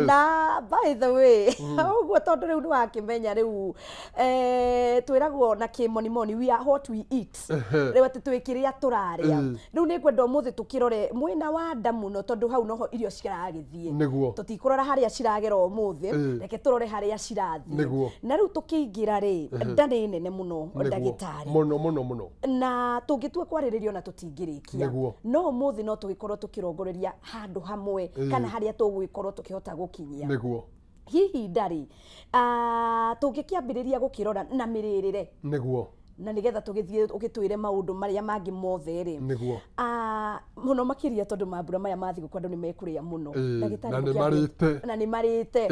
Na by the way, ũguo tondũ rĩu nĩ wakĩmenya rĩu twĩragwo na kĩmonimoni, "We are what we eat." Rĩu atĩ twĩ kĩrĩa tũrarĩa. Rĩu nĩ ngwenda ũmũthĩ tũkĩrore mwena wa nda mũno, tondũ hau noho irio ciragĩthiĩ. Tũtikũrora harĩa ciragera ũmũthĩ. Reke tũrore harĩa cirathiĩ. Na rĩu tũkĩingĩra rĩ, nda nĩ nene mũno, ndagĩtarĩ. Mũno mũno mũno. Na tũngĩtua kwarĩrĩria ona tũtingĩrĩkia. No ũmũthĩ no tũgĩkorwo tũkĩrongoreria handũ hamwe kana harĩa tũgũgĩkorwo tũkĩhota gũkinyia. Hihi ndarĩ tũngĩkĩambĩrĩria gũkĩrora na mĩrĩrĩre na nĩgetha tũgĩthiĩ ũgĩtwĩre maũndũ marĩa mangĩ mothe rĩ. Mũno makĩria tondũ mambura maya ma thigũkũ andũ nĩ mekũrĩa mũno. Ndagĩtarĩ, na nĩ marĩte. Na nĩ marĩte.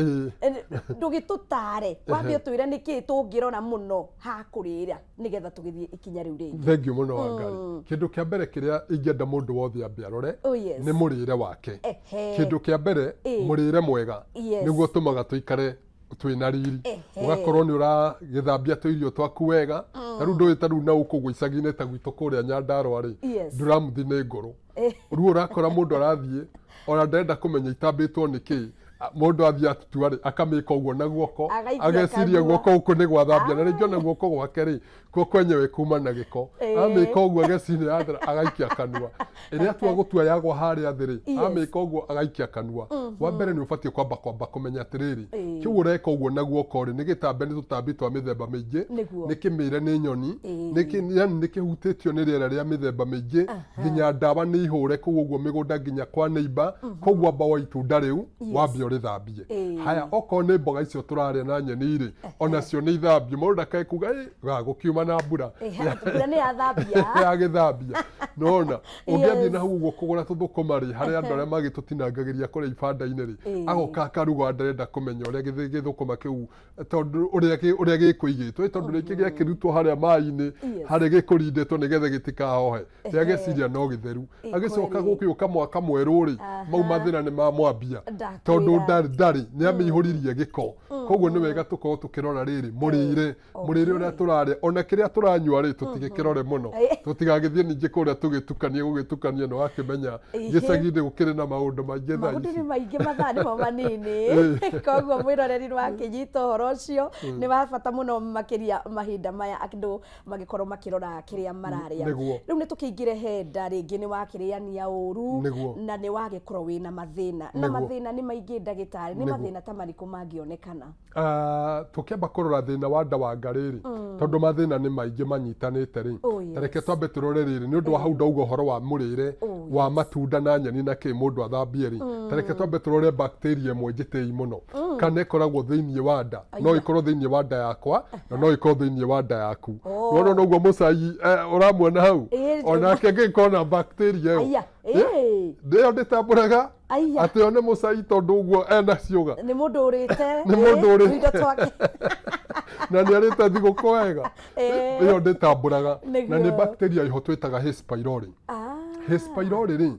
Ndũgĩtũtare, wambe ũtwĩre nĩkĩĩ tũngĩrora mũno hakũrĩra nĩgetha tũgĩthiĩ ikinya rĩu rĩngĩ. Thengiũ mũno, Wangari. Kĩndũ kĩa mbere kĩrĩa ingĩenda mũndũ wothe ambe arore nĩ mũrĩre wake. Kĩndũ kĩa mbere, mũrĩre mwega nĩguo ũtũmaga tũikare twĩna riri. Ũgakorwo nĩ ũragĩthambia tũirio twaku wega. Ta rĩu ndũĩ, ta rĩu na gũkũ ũguo icagi-inĩ ta gwitũ kũrĩa Nyandarũa rĩ, nduramuthi nĩ ngũrũ. Rĩu ũrakora mũndũ arathiĩ ona ndarenda kũmenya itambĩtwo nĩ kĩ. Mũndũ athiĩ atua rĩ, akamĩka ũguo na guoko. Agaikia Ageciria kanua. Guoko gũkũ nĩ gwathambia, na rĩngĩ ona guoko gwake rĩ, kuo kwenyewe kuma na gĩko. Amĩka ũguo ageciria yathera, agaikia kanua. Ĩrĩa atua gũtua yagwa harĩa thĩ rĩ, amĩka ũguo agaikia kanua. Wa mbere nĩ ũbatiĩ kwamba kũmenya atĩrĩrĩ, kĩu ũreka ũguo na guoko rĩ, nĩ gĩtambe nĩ tũtambi twa mĩthemba mĩingĩ. Nĩ kĩmĩre nĩ nyoni. Yani nĩ kĩhutĩtio nĩ rĩera rĩa mĩthemba mĩingĩ, nginya ndawa nĩ ihũre kũu ũguo mĩgũnda, nginya kwa neighbor. Koguo amba wa itunda rĩu, wambe ũrĩthambie. Haya, okorwo nĩ mboga icio tũrarĩa na nyeni rĩ, onacio nĩ ithambio. Mũndũ ndakae kuga, "Ĩ, ga gũkiuma na mbura." Mbura nĩ yathambia. Yagĩthambia nona ũngĩathiĩ na hau ũguo kũgũra tũthũkũma rĩ, harĩ andũ arĩa magĩtũtinangagĩria kũrĩa ibanda-inĩ rĩ, agoka akaruga, ndarenda kũmenya ũrĩa gĩthũkũma kĩu, tondũ ũrĩa gĩkũigĩtwo, tondũ rĩngĩ gĩakĩrutwo harĩa maĩ-inĩ, harĩa gĩkũrindĩtwo nĩgetha gĩtikahohe, rĩageciria no gĩtheru. Agĩcoka gũgĩũka mwaka mwerũ rĩ, mau mathĩna nĩ mamwambia, tondũ Ndakwĩra. ndarĩ nĩ amĩihũririe gĩko. Koguo nĩ wega tũkorwo tũkĩrora rĩrĩ, mũrĩre ũrĩa tũrarĩa, ona kĩrĩa tũranyua rĩ, tũtigĩkĩrore mũno, tũtigagĩthiĩ ningĩ kũrĩa tũgĩtukanie gũgĩtukania. Nĩ wakĩmenya gĩcagi-inĩ gũkĩrĩ na maũndũ maingĩ thaa Maũndũ ici. Nĩ maingĩ, mathaa nĩmo manini. Koguo mwĩroreri nĩ wakĩnyita ũhoro ũcio nĩ wa bata mũno, makĩria mahinda maya andũ magĩkorwo makĩrora kĩrĩa mararĩa. Rĩu nĩ tũkĩingĩre he nda rĩngĩ. Nĩ wakĩrĩania ũru na nĩ wagĩkorwo wĩna mathĩna, na mathĩna nĩ maingĩ, ndagĩtarĩ. Nĩ mathĩna ta marĩkũ mangĩonekana? Ah, tũkĩamba kũrora thĩna wa nda wa ngarĩ rĩ, tondũ mathĩna nĩ maingĩ manyitanĩte rĩ, ta reke twambe tũrore rĩrĩ, nĩ ũndũ wa hau ndauga ũhoro wa mũrĩre wa matunda na nyeni na kĩ mũndũ athambie rĩ, ta reke twambe tũrore bacteria ĩmwe njĩtĩi mũno kana ĩkoragwo thĩinĩ wa nda. No ĩkorwo thĩinĩ wa nda yakwa na no ĩkorwo thĩinĩ wa nda yaku. Nona noguo mũcai ũramuona hau, onake angĩgĩkorwo na bacteria ĩyo. Aya. Ndĩyo ndĩtambũraga. Aya. Atĩ yo nĩ mũcai, tondũ ũguo ena ciũga. Nĩ mũndũ ũrĩte. Nĩ mũndũ ũrĩte. Tũindo twake. Na nĩ arĩte thigũkũ wega. Ĩyo ndĩtambũraga. Na nĩ bacteria ĩho twĩtaga H pylori. H pylori rĩ,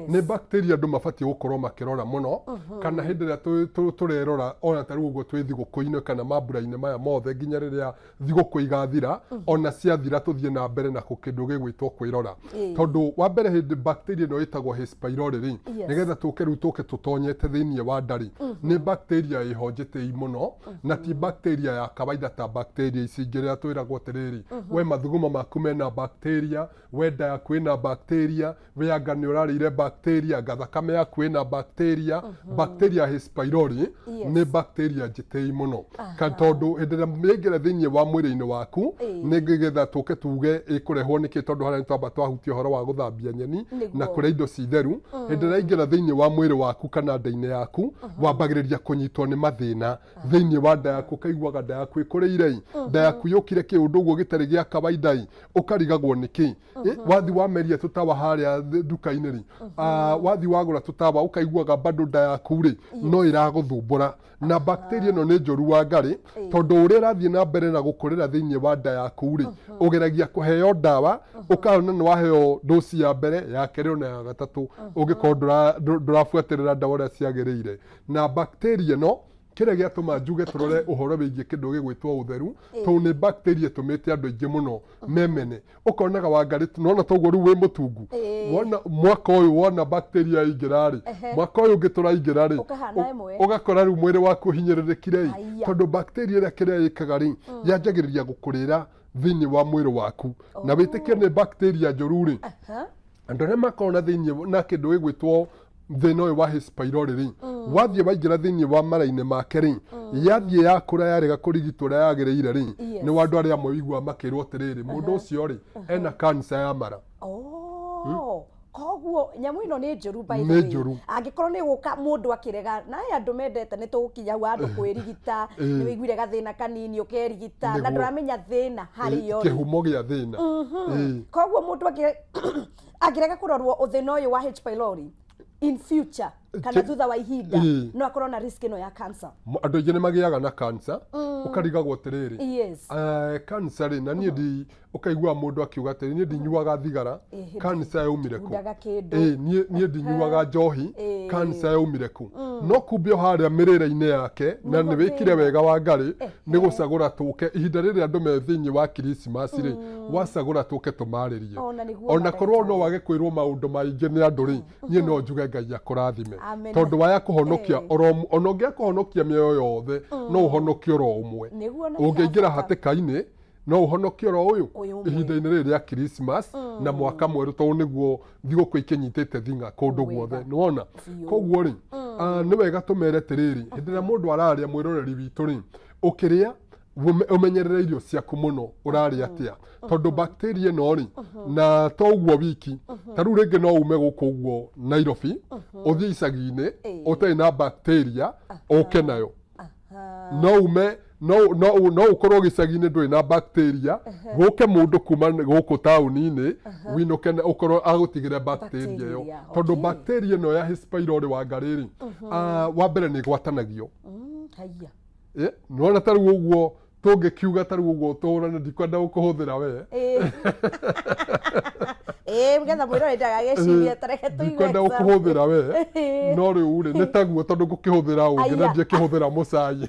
nĩ bacteria andũ mabatiĩ gũkorwo makĩrora mũno, kana hĩndĩ ĩrĩa tũrerora, ona ta rĩu ũguo twĩ thigũkũ-inĩ kana mambura-inĩ maya mothe, nginya rĩrĩa thigũkũ igathira. Ona ciathira, tũthiĩ na mbere na kĩndũ gĩgwĩtwo kwĩrora, tondũ wa mbere hĩndĩ bacteria ĩno ĩtagwo H pylori rĩ, nĩgetha tũke rĩu tũke tũtonyete thĩinĩ wa nda rĩ, nĩ bacteria ĩho njĩtĩi mũno, na ti bacteria ya kawaida ta bacteria ici ingĩ rĩrĩa twĩragwo atĩrĩrĩ, we mathugumo maku mena bacteria, we nda yaku ĩna bacteria, we anga nĩ ũrarĩire bacteria, anga thakame yaku ĩna bacteria. Bacteria H pylori nĩ bacteria njĩtĩi mũno, ka tondũ hĩndĩ ĩrĩa yaingĩra thĩinĩ wa mwĩrĩ-inĩ waku, nĩ nĩgetha tũke tuge ĩkũrehwo nĩkĩ, tondũ harĩa nĩ twamba twahutia ũhoro wa gũthambia nyeni na kũrĩa indo ci theru. Hĩndĩ ĩrĩa yaingĩra thĩinĩ wa mwĩrĩ waku kana nda-inĩ yaku, wambagĩrĩria kũnyitwo nĩ mathĩna thĩinĩ wa nda yaku. Ũkaiguaga nda yaku ĩkũrĩire ĩ, nda yaku yũkire kĩũndũ ũguo gĩtarĩ gĩa kawaida ĩ, ũkarigagwo nĩkĩ. Wathi wameria tũtawa harĩa nduka-inĩ rĩ, wathi wagũra tũtawa, ũkaiguaga bado nda yaku rĩ no ĩragũthumbũra. Na bacteria ĩno nĩ njũru wa ngarĩ, tondũ ũrĩa ĩrathiĩ na mbere na gũkũrĩra thĩinĩ wa nda yaku rĩ, ũgeragia kũheo ndawa, ũkona nĩ waheo dosi ya mbere, ya kerĩ, ona ya gatatũ, ũngĩkorwo ndũrabuatĩrĩra ndawa ũrĩa ciagĩrĩire. Na bacteria ĩno, Kĩrĩa gĩatũma njuge tũrore ũhoro wĩgiĩ kĩndũ gĩgwĩtwo ũtheru, tondũ nĩ bacteria ĩtũmĩte andũ aingĩ mũno memene. Ũkonaga Wangarĩ, nĩwona toguo rĩu wĩ mũtungu, wona mwaka ũyũ wona bacteria yaingĩra rĩ, mwaka ũyũ ũngĩ tũraingĩra rĩ, Ũkahana ĩmwe. Ũgakora rĩu mwĩrĩ waku ũhinyĩrĩrĩkire ĩ, Haiya. tondũ bacteria ĩrĩa kĩrĩa ĩkaga rĩ, yanjagĩrĩria gũkũrĩra thĩinĩ wa mwĩrĩ waku. Na wĩtĩkie nĩ bacteria njũru rĩ, andũ arĩa makoragwo na thĩinĩ na kĩndũ gĩgwĩtwo thĩna ũyũ wa H pylori rĩ, wathiĩ waingĩra thĩinĩ wa mara-inĩ make rĩ, yathiĩ yakũra yarega kũrigitwo ũrĩa yagĩrĩire rĩ, nĩ wa andũ arĩa amwe ũiguaga makĩrwo atĩrĩrĩ, mũndũ ũcio rĩ, ena cancer ya mara. Oh, koguo nyamũ ĩno nĩ njũru by the Nĩ way. njũru. Angĩkorwo nĩ gũka mũndũ akĩrega na aya andũ mendete nĩ tũgũkinya hau andũ kwĩrigita, nĩ wĩiguire gathĩna kanini ũkerigita na ndũramenya thĩna harĩ o rĩ. Kĩhumo gĩa thĩna. Koguo mũndũ angĩrega kũrorwo ũthĩna ũyũ wa H pylori in future kana thutha wa ihinda, no akorwo na risk ĩno ya cancer. Andũ aingĩ nĩ magĩaga na cancer, ũkarigagwo atĩrĩrĩ, cancer rĩ, na niĩ ndi ũkaigua mũndũ akiuga atĩrĩ, niĩ ndinyuaga thigara, cancer yaumire kũ? Ndikundaga kĩndũ. Niĩ ndinyuaga njohi, cancer yaumire kũ? No kumbe o harĩa mĩrĩre-inĩ yake, na Nĩho nĩ wĩkire thĩna. Wega Wangarĩ nĩ gũcagũra tũke ihinda rĩrĩa andũ me thĩinĩ wa Christmas rĩ, wacagũra tũke tũmarĩrie. Ona nĩguo Ona korwo no mandagĩtarĩ. wage kwĩrwo maũndũ maingĩ nĩ andũ rĩ, niĩ no njuge Ngai akũrathime. Amen. Tondũ waya kũhonokia oro ona ũngĩaga kũhonokia mĩoyo yothe, no ũhonokie oro ũmwe. Nĩguo na Ũngĩingĩra nĩ bata. hatĩka-inĩ no ũhonokie oro ũyũ Ũyũ ũmwe. Ihinda-inĩ rĩrĩ rĩa Christmas na mwaka mwerũ, tondũ nĩguo thigũkũ ikĩnyitĩte thing'a kũndũ Wega. Guothe nĩwona. Biũ. Koguo rĩ, nĩ wega tũmere atĩrĩrĩ, hĩndĩ ĩrĩa mũndũ ararĩa, mwĩroreri witũ rĩ, ũkĩrĩa ũmenyerere irio ciaku mũno, ũrarĩa atĩa, tondũ bacteria ĩno rĩ, na to ũguo wiki, ta rĩu rĩngĩ no ume gũkũ ũguo Nairobi ũthiĩ icagi-inĩ ũtarĩ na bacteria ũke nayo. No ume no ũkorwo gĩcagi-inĩ ndũrĩ na bacteria, gũke mũndũ kuma gũkũ taũni-inĩ wĩinũke ũkorwo agũtigĩre bacteria ĩyo. Bacteria, Tondũ bacteria ĩno ya H pylori, Wangarĩ rĩ, wa mbere nĩ ĩgwatanagio. Haiya. Nĩwona ta rĩu ũguo tũngĩkiuga, ta rĩu ũguo tũhũrane, ndikwenda gũkũhũthĩra we. Ĩĩ, nĩgetha mwĩroreri ndagagĩcirie ta reke tũigue Ndikwenda example. gũkũhũthĩra we, no rĩu rĩ, nĩ taguo, tondũ ngũkĩhũthĩra ũngĩ na Aya. ndiĩkĩhũthĩra mũcai,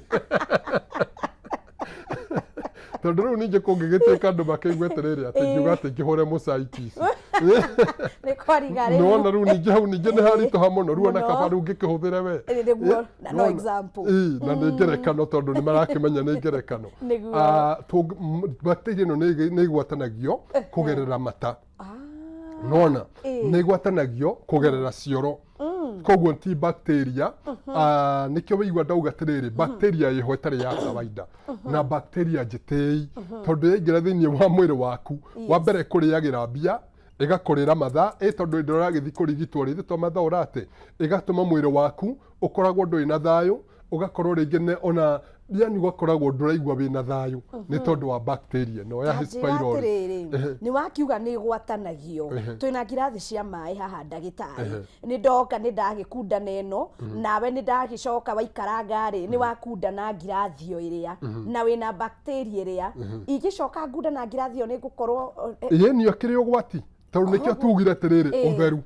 tondũ rĩu ningĩ kũngĩgĩtuĩka andũ makĩigue atĩrĩrĩ, atĩ ngiuga atĩ ngĩhũre mũcai kici. Nĩ kwariga rĩu. Nĩwona rĩu ningĩ hau ningĩ nĩ haritũha mũno rĩu, ona Mũno. kaba rĩu ngĩkĩhũthĩre we. Ĩ, nĩguo, na no Nĩwona? example. Ĩ, na nĩ ngerekano, tondũ nĩ marakĩmenya nĩ ngerekano. Nĩguo. Bacteria ĩno nĩ ĩgwatanagio kũgerera mata. Nona nĩ ĩgwatanagio kũgerera cioro, koguo ti bacteria. Nĩkĩo wĩigua ndauga atĩrĩrĩ, bacteria ĩho ĩtarĩ ya kawaida na bacteria njĩtĩi, tondũ yaingĩra thĩinĩ wa mwĩrĩ waku, wa mbere kũrĩagĩra mbia, ĩgakũrĩra mathaa ĩ, tondũ hĩndĩ ĩrĩa ũragĩthiĩ kũrigitwo rĩ, to mathaa ũrate, ĩgatũma mwĩrĩ waku ũkoragwo ndũrĩ na thayũ, ũgakorwo rĩngĩ ona yani ũgakoragwo ndũraigua wĩna thayũ nĩ tondũ wa bacteria ĩno ya Ta H njĩra pylori. atĩrĩrĩ, nĩ wakiuga nĩ ĩgwatanagio, twĩna ngirathi cia maĩ haha, ndagĩtarĩ. Nĩ ndoka nĩ ndagĩkunda na ĩno, nawe nĩ ndagĩcoka waikaranga rĩ, nĩ wakunda na ngirathi o ĩrĩa na wĩna bacteria ĩrĩa ingĩcoka ngunda na ngirathi ĩyo, nĩ ngũkorwo Ĩĩ, nĩyo kĩrĩ ũgwati, tondũ nĩkĩo tugire atĩrĩrĩ, ũtheru.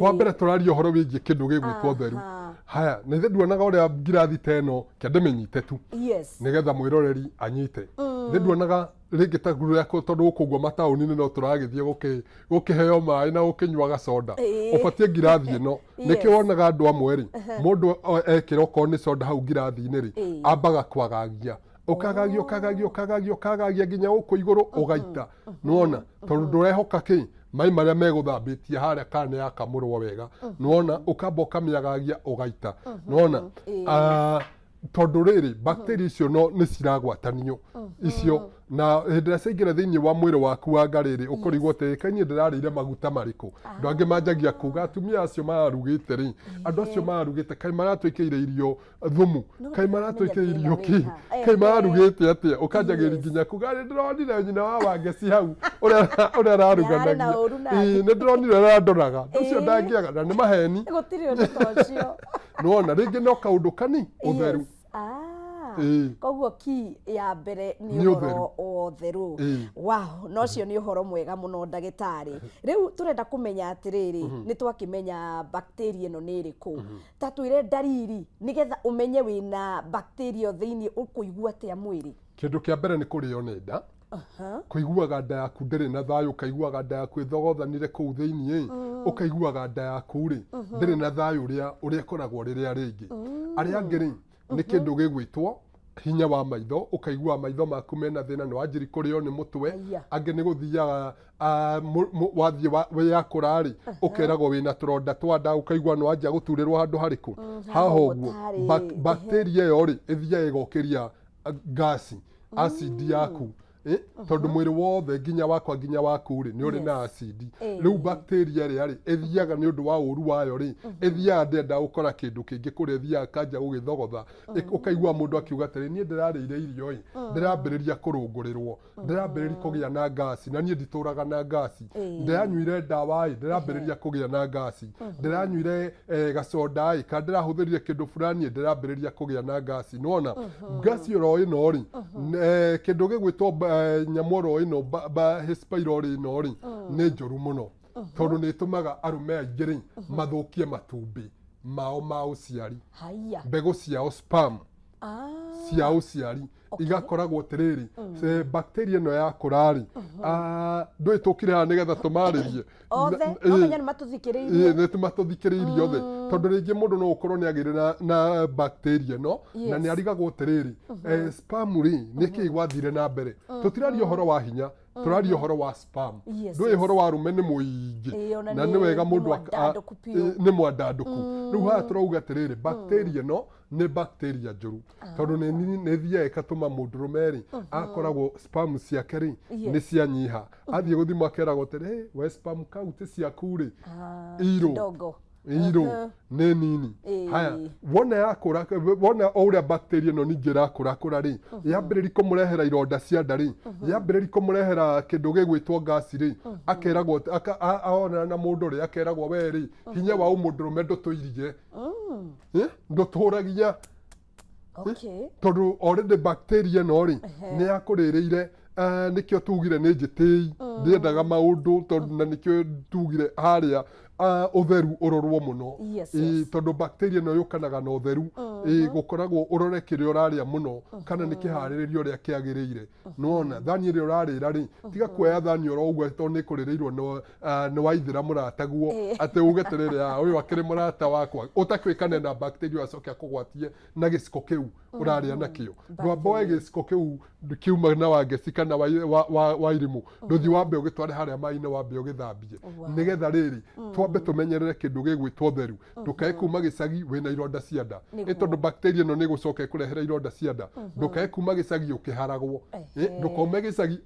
Wa mbere tũraria ũhoro wĩgiĩ kĩndũ gĩgwĩtwo ũtheru. Haya, na ithe nduonaga ũrĩa ngirathi ta ĩno, kĩa ndĩmĩnyite tu nĩgetha mwĩroreri anyite. Ithe nduonaga rĩngĩ ta rũrĩa tondũ gũkũ ũguo mataũni-inĩ no tũragĩthiĩ gũkĩheo maĩ na gũkĩnyuaga soda, ũbatiĩ ngirathi ĩno. Nĩkĩo wonaga andũ amwe rĩ, mũndũ ekĩra okorwo nĩ soda hau ngirathi-inĩ rĩ, ambaga kwagagia, ũkagagia, ũkagagia, ũkagagia, ũkagagia nginya gũkũ igũrũ ũgaita, nĩwona, tondũ ndũrehoka kĩ maĩ marĩa megũthambĩtie harĩa kana nĩ yakamũrwo wega, nĩwona, ũkamba ũkamĩagagia ũgaita, nĩwona. Tondũ rĩrĩ, bacteria icio no nĩ ciragwatanio icio, na hĩndĩ ĩrĩa ciaingĩra thĩinĩ wa mwĩrĩ waku wa ngarĩrĩ, ũkũrigwo atĩ kaĩ niĩ ndĩrarĩire maguta marĩkũ. Andũ angĩ manjagia kuga atumia acio mararugĩte rĩ, andũ acio mararugĩte kaĩ maratwĩkĩire irio thumu, No kaĩ ndĩramenya maratwĩkĩire irio thĩna kĩ, wĩ ha. kaĩ mararugĩte atĩa, ũkanjagĩria nginya kuga nĩ ndĩronire nyina wa Wangeci hau ũrĩa Nĩ arĩ na araruganagia. ũru nake. Ĩĩ, nĩ ndĩronire ũrĩa arandoraga ũcio, ndangĩaga na nĩ maheni. Gũtirĩ ũndũ ta ũcio. Nĩwona rĩngĩ no kaũndũ kani ũtheru. Yes. Koguo ki ya mbere nĩ Nĩ ũhoro wa ũtheru. Ĩĩ. Wow, na ũcio nĩ ũhoro mwega mũno ndagĩtarĩ. Rĩu tũrenda kũmenya atĩrĩrĩ, nĩ twakĩmenya bacteria ĩno nĩ ĩrĩkũ. Ta twĩre ndariri nĩgetha ũmenye wĩna bacteria thĩinĩ, ũkũigua atĩa mwĩrĩ? Kĩndũ kĩa mbere nĩ kũrĩo nĩ nda. Kũiguaga nda yaku ndĩrĩ na thayũ, ũkaiguaga nda yaku ĩthogothanire kũu thĩinĩ, ũkaiguaga nda yaku rĩ ndĩrĩ na thayũ ũrĩa ũrĩa ĩkoragwo rĩrĩa rĩngĩ. Arĩa angĩ rĩ, nĩ kĩndũ gĩgwĩtwo hinya wa maitho, ũkaigua maitho maku mena thĩna, nĩ wanjĩri kũrĩo nĩ mũtwe. Aya. Angĩ nĩ gũthiaga wathiĩ wĩyakũra rĩ, ũkeragwo wĩna tũronda twa nda, ũkaigua nĩ wanjia gũturĩrwo handũ harĩkũ haha haha ũguo. ũtarĩ. Bacteria ĩyo rĩ, ĩthiaga ĩgokĩria gasi, acid yaku. Tondũ mwĩrĩ wothe nginya wakwa nginya waku rĩ, nĩ ũrĩ na acid. Rĩu bacteria ĩrĩa rĩ, ĩthiaga nĩ ũndũ wa ũru wayo rĩ, ĩthiaga ndĩenda gũkora kĩndũ kĩngĩ kũrĩa, ĩthiaga ĩkanjia gũgĩthogotha. Ũkaigua mũndũ akiuga atĩrĩ, niĩ ndĩrarĩire irio ĩ, ndĩrambĩrĩria kũrũngũrĩrwo, ndĩrambĩrĩria kũgĩa na ngasi, na niĩ nditũraga na ngasi. Ndĩranyuire ndawa ĩ, ndĩrambĩrĩria kũgĩa na ngasi. Ndĩranyuire gacoda ĩ, kana ndĩrahũthĩrire kĩndũ fulani ĩ, ndĩrambĩrĩria kũgĩa na ngasi. Nĩwona ngasi oro ĩno rĩ, kĩndũ gĩgwĩtwo nyamũ oro ĩno H. pylori ĩno rĩ, nĩ njũru mũno, tondũ nĩ ĩtũmaga arũme aingĩ rĩ mathũkie matumbĩ mao ma ũciari. Haya. Mbegũ ciao, sperm cia ũciari igakoragwo atĩrĩrĩ, bacteria ĩno yakũra rĩ, ndũĩ tũkire haha nĩgetha tũmarĩrie Othe no menya nĩ matũthikĩrĩirie. Nĩ matũthikĩrĩirie othe, tondũ rĩngĩ mũndũ no ũkorwo nĩ agĩire na bacteria ĩno na nĩ arigagwo atĩrĩrĩ, sperm rĩ, nĩkĩĩ gwathire na mbere? Tũtiraria ũhoro wa hinya, tũraria ũhoro wa sperm. Ndũĩ ũhoro wa arũme nĩ mũingĩ. Ona na nĩ wega nĩ mũndũ mwandandũku biũ. Nĩ mwandandũku. Rĩu haha tũrauga atĩrĩrĩ, bacteria ĩno nĩ bacteria njũru, tondũ nĩ ĩthiaga ĩkatũma mũndũrũme rĩ akoragwo sperm ciake rĩ nĩ cianyiha. Athiĩ gũthimwo akeragwo atĩrĩ, "Hey, we sperm count ciaku rĩ irũ kidogo irũ nĩ nini." Haya, wona yakũra, wona o ũrĩa bacteria ĩno ningĩ ĩrakũra kũra rĩ, yambĩrĩria kũmũrehera ironda cia nda rĩ, yambĩrĩria kũmũrehera kĩndũ gĩgwĩtwo ngasi rĩ, akeragwo aonana na mũndũ rĩ, akeragwo, we rĩ, hinya wa ũmũndũrũme ndũtũirie. Ndũtũragia. Tondũ already bacteria ĩno rĩ nĩ yakũrĩrĩire. Nĩkĩo tugire nĩ njĩtĩi, ndĩendaga maũndũ, tondũ na nĩkĩo tugire harĩa ũtheru ũrorwo mũno. Tondũ bacteria ĩno yũkanaga na ũtheru. Gũkoragwo ũrore kĩrĩa ũrarĩa mũno, kana nĩ kĩharĩrĩrio ũrĩa kĩagĩrĩire. Nĩwona thani ĩrĩa ũrarĩra rĩ, tiga kuoya thani oro ũguo tondũ nĩ kũrĩrĩirwo nĩ waithĩra mũrataguo, atĩ uge atĩrĩrĩ, "Ah, ũyũ akĩrĩ mũrata wakwa," ũtakĩũĩkane na bacteria, acoke akũgwatie na gĩciko kĩu ũrarĩa nakĩo. Ndwamba woe gĩciko kĩu kiuma na wangeci kana wa irimũ, ndũthiĩ wambe ũgĩtware harĩa maĩ-inĩ, wambe ũgĩthambie. Nĩgetha rĩrĩ twambe tũmenyerere kĩndũ gĩgwĩtwo ũtheru, ndũkae kuma gĩcagi wĩna ironda cia nda. Tondũ bacteria ĩno nĩ ĩgũcoka ĩkũrehere ironda cia nda. Ndũkae kuma gĩcagi ũkĩharagwo. Ndũkaume gĩcagi